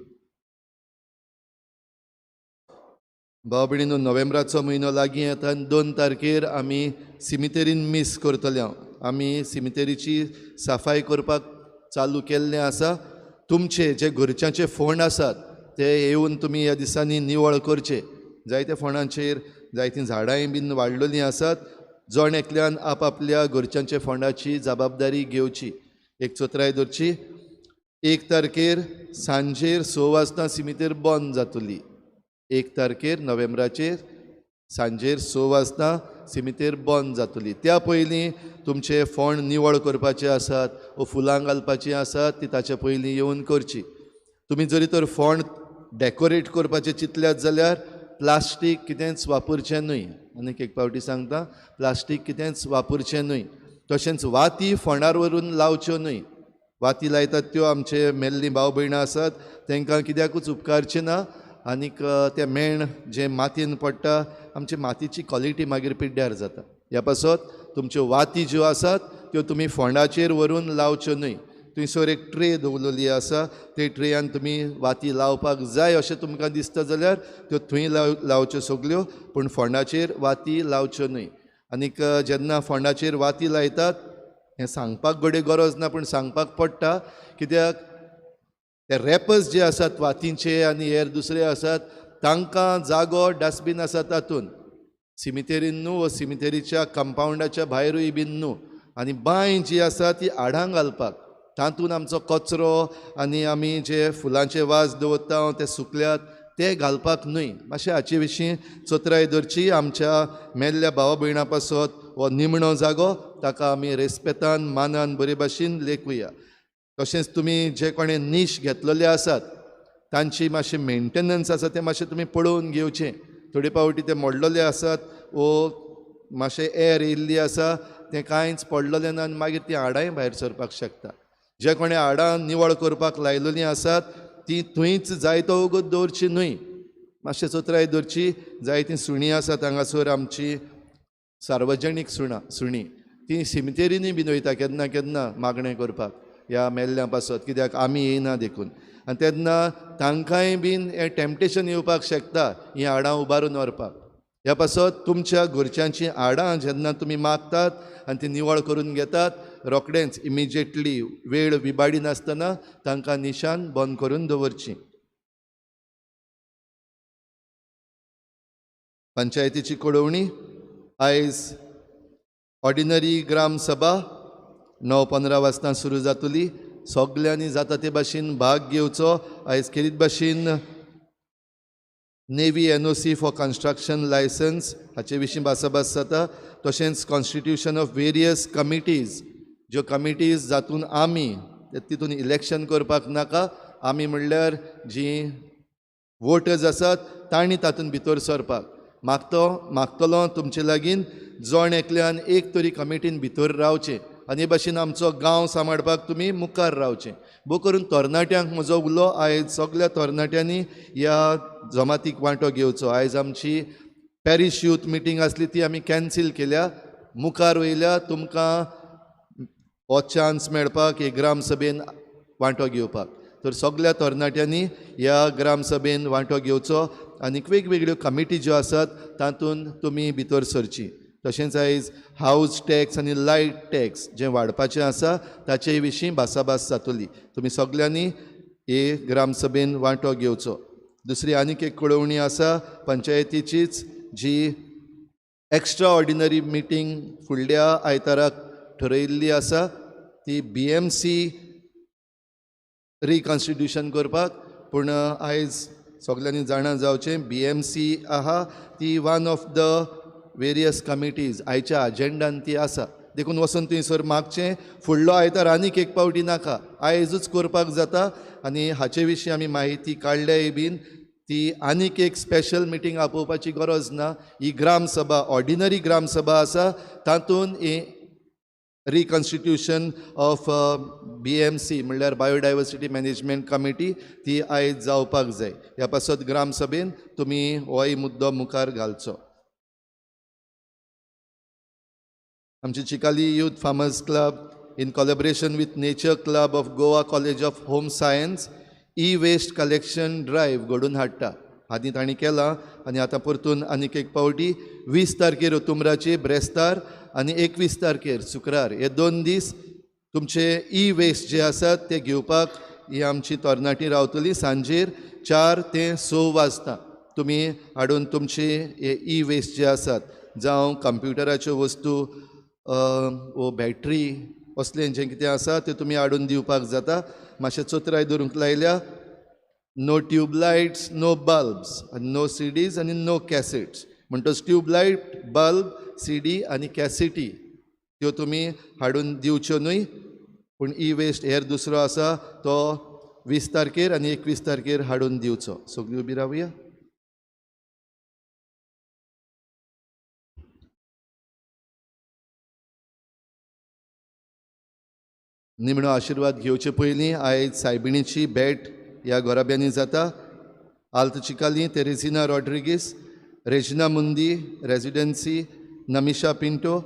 भाव भयणीनो, नोव्हेंबराचो म्हयनो लागीं येता आनी 2 तारखेर आमी सिमितेरीन मीस करतले. आमी सिमितेरीची सफाई करपाक चालू केल्लें आसा. तुमचे जे घरच्यांचे फोंड आसात ते येवन तुमी ह्या दिसांनी निवळ करचे. जायत्या फोंडांचेर जायतीं झाडांय बीन वाडलेलीं आसात. जण एकल्यान आपआपल्या घरच्यांच्या फोंडाची जबाबदारी घेवची. एक चोत्राय धरची, 1 तारखेर सांजेर 6 वाजता सिमितेर बंद जातली. 1 तारखेर नोव्हेंबराचेर सांजेर 6 वाजता सिमितेर बंद जातली. त्या पयलीं तुमचे फोंड निवळ करपाचे आसात वो फुलां घालपाचीं आसात ती ताचे पयलीं येवन करची. तुमी जरी तर फोंड डेकोरेट करपाचें चिंतल्यात जाल्यार प्लास्टीक कितेंच वापरचें न्हय. आनीक एक पावटी सांगता, प्लास्टीक कितेंच वापरचें न्हय. तशेंच वाती फोंडार व्हरून लावच्यो न्हय. वाती लायतात त्यो आमचे मेल्लीं भाव भयणां आसात तांकां कित्याकूच उपकारचें ना. आनीक तें मेण जें मातयेन पडटा आमचे मातयेची क्वॉलिटी मागीर पिड्ड्यार जाता. ह्या पासत तुमच्यो वाती ज्यो आसात त्यो तुमी फोंडाचेर व्हरून लावच्यो न्हय. थंयसर एक ट्रे दवरलेली आसा, ते ट्रेयान तुमी वाती लावपाक जाय अशें तुमकां दिसता जाल्यार त्यो थंय लावच्यो सगल्यो, पूण फोंडाचेर वाती लावच्यो न्हय. आनीक जेन्ना फोंडाचेर वाती लायतात हें सांगपाक घडये गरज ना, पूण सांगपाक पडटा, कित्याक ते रॅपर्स जे आसात वातींचे आनी हेर दुसरे आसात तांकां जागो डस्टबीन आसा तातूंत, सिमितेरीन न्हू वो सिमितेरीच्या कंपावंडाच्या भायरूय बीन न्हू. आनी बांय जी आसा ती आडांग घालपाक, तातूंत आमचो कचरो आनी आमी जे फुलांचे वाज दवरता ते सुकल्यात ते घालपाक न्हय. मातशें हाचे विशीं चतराय धरची. आमच्या मेल्ल्या भावा भयणां पासत हो निमणो जागो ताका आमी रेस्पेतान मानान बरे भाशेन लेखुया. तशेंच तुमी जे कोणें नीश घेतलेले आसात तांची मातशें मेंटेनन्स आसा तें मातशें तुमी पळोवन घेवचें. थोडे पावटी ते मोडलेले आसात वो मातशें एर येयल्ली आसा तें कांयच पडलेलें ना आनी मागीर तीं हाडांय भायर सरपाक शकता. जे कोणें हाडां निवळ करपाक लायलेलीं आसात ती थंयच जायतो वगत दवरची न्हय, मातशें चतराय दवरची. जायतीं सुणीं आसात हांगासर आमची सार्वजनीक सुणीं तीं सिमितेरींनी बीन वयता केन्ना केन्ना मागणें करपाक ह्या मेल्ल्या पासत, कित्याक आमी येयना देखून. आनी तेन्ना तांकांय बीन हें टेम्पटेशन येवपाक शकता हीं हाडां उबारून व्हरपाक. ह्या पासत तुमच्या घरच्यांचीं हाडां जेन्ना तुमी मागतात आनी ती निवळ करून घेतात, रोखडेंच इमिजिएटली वेळ विबाडी नासतना तांकां निशान बंद करून दवरची. पंचायतीची कळोवणी. आयज ऑर्डिनरी ग्राम सभा 9:15 वाजता सुरू जातली. सगल्यांनी जाता ते भाशेन भाग घेवचो. आयज खेरीत भाशेन navy NOC for construction licence हाचे विशीं भासाभास जाता. तशेंच कॉन्स्टिट्यूशन ऑफ वेरियस कमिटीज, ज्यो कमिटीज जातून आमी तितून इलेक्शन करपाक नाका, आमी म्हणल्यार जीं वोटर्स आसात तांणी तातूंत भितर सरपाक मागतलो तुमचे लागीं जण एकल्यान एक तरी कमिटीन भितर रावचें आनी हे भाशेन आमचो गांव सांबाळपाक तुमी मुखार रावचें. भोव करून तरणाट्यांक म्हजो उलो, आयज सगल्या तरणाट्यांनी ह्या जमातीक वांटो घेवचो. आयज आमची पॅरीश यूथ मिटींग आसली ती आमी कॅन्सील केल्या. मुखार वयल्या तुमकां हो चान्स मेळपाक हे ग्रामसभेन वांटो घेवपाक. तर सगल्या तरणाट्यांनी ह्या ग्रामसभेन वांटो घेवचो आनी वेगवेगळ्यो कमिटी ज्यो आसात तातूंत तुमी भितर सरची. तशेंच आयज हावज टॅक्स आनी लायट टॅक्स जें वाडपाचें आसा ताचे विशीं भासाभास जातली. तुमी सगल्यांनी हे ग्रामसभेन वांटो घेवचो. दुसरी आनीक एक कळोवणी आसा पंचायतीचीच, जी एक्स्ट्रा ऑर्डिनरी मिटींग फुडल्या आयताराक ठरयिल्ली आसा ती BMC रिकॉन्स्टिट्यूशन करपाक. पूण आयज सगल्यांनी जाणा जावचें, BMC आहा ती one of the various committees आयच्या अजेंडान ती आसा. देखून वचून थंयसर मागचें. फुडलो आयतार आनीक एक पावटी नाका, आयजूच करपाक जाता. आनी हाचे विशीं आमी म्हायती काडल्याय बीन ती आनीक एक स्पेशल मिटींग आपोवपाची गरज ना. ही ग्रामसभा ऑर्डिनरी ग्रामसभा आसा तातूंत ही रिकॉन्स्टिट्यूशन ऑफ BMC म्हणल्यार बायोडायवर्सिटी मॅनेजमेंट कमिटी ती आयज जावपाक जाय. ह्या पासत ग्रामसभेन तुमी होय मुद्दो मुखार घालचो. आमची Chicalim youth farmers club in collaboration with nature club of Goa college of home science e waste collection drive घडोवन हाडटा. आदी तांणी केलां आनी आतां परतून आनीक एक पावटी 20 तारखेर ओतुम्राचे ब्रेस्तार आनी 21 तारखेर शुक्रार हे 2 दीस तुमचे ई वेस्ट जे आसात ते घेवपाक ही आमची तरणाटी रावतली. सांजेर 4 ते 6 वाजता तुमी हाडून तुमचे हे ई वेस्ट जे आसात, जावं कंप्युटराच्यो वस्तू वो बॅटरी असलें जें कितें आसा तें तुमी हाडून दिवपाक जाता. मातशें चोत्राय दवरूंक लायल्या. नो ट्यूबलायट्स, नो बल्ब्स आनी नो CDs आनी नो कॅसेट्स. म्हणटच ट्यूबलायट, बल्ब, CD आनी कॅसिटी त्यो तुमी हाडून दिवच्यो न्हय. पूण ई वेस्ट हेर दुसरो आसा तो 20 तारखेर आनी 21 तारखेर हाडून दिवचो. सगळीं उबी रावया. निमणो आशिर्वाद घेवचे पयलीं आयज सायबिणीची भेट ह्या घराब्यांनी जाता. आल्त Chicalim Teresina Rodrigues, Regina Mundi residency, Namisha Pinto,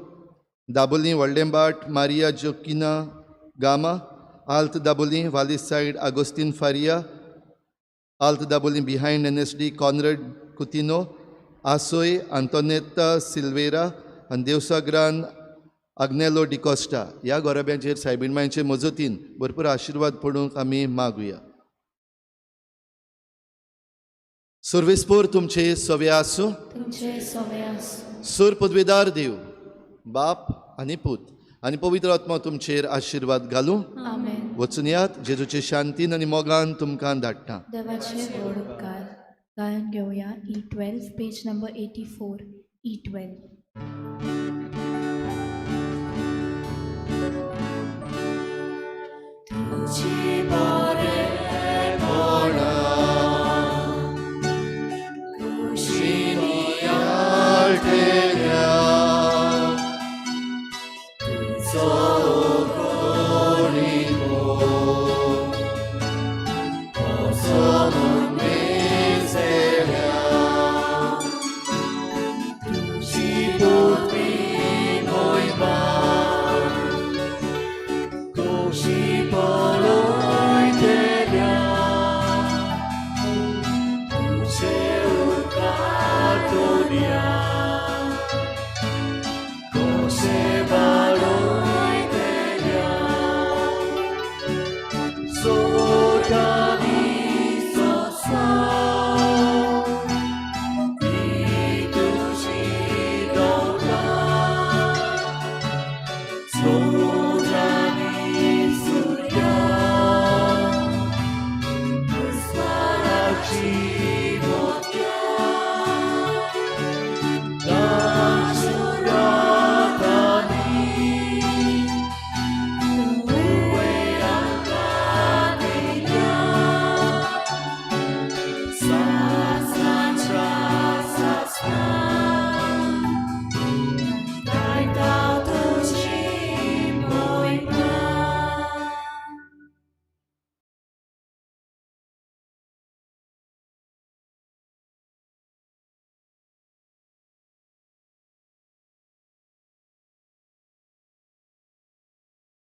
Dabolim Valdembat Maria Joaquina Gama, Alt Dabolim Valis side Agostin Faria, Alt Dabolim behind NSD Conrad Coutinho, Asoi Antonetta Silveira आनी देवसाग्रान आग्नेलो डिकॉस्टा. ह्या घराब्यांचेर सायबीण मांयचे मजतीन भरपूर आशिर्वाद पडूंक आमी मागुया. सुर्वेस्पोर तुमचे सवे आसूं. सूर पदवेदार देव बाप आनी पूत आनी पवित्र आत्मा तुमचेर आशिर्वाद घालूं. वचून यात जेजूचे शांतीन आनी मोगान तुमकां धाडटा. देवाचे व्हड उपकार. गायन घेवया E12 page number 84 E12.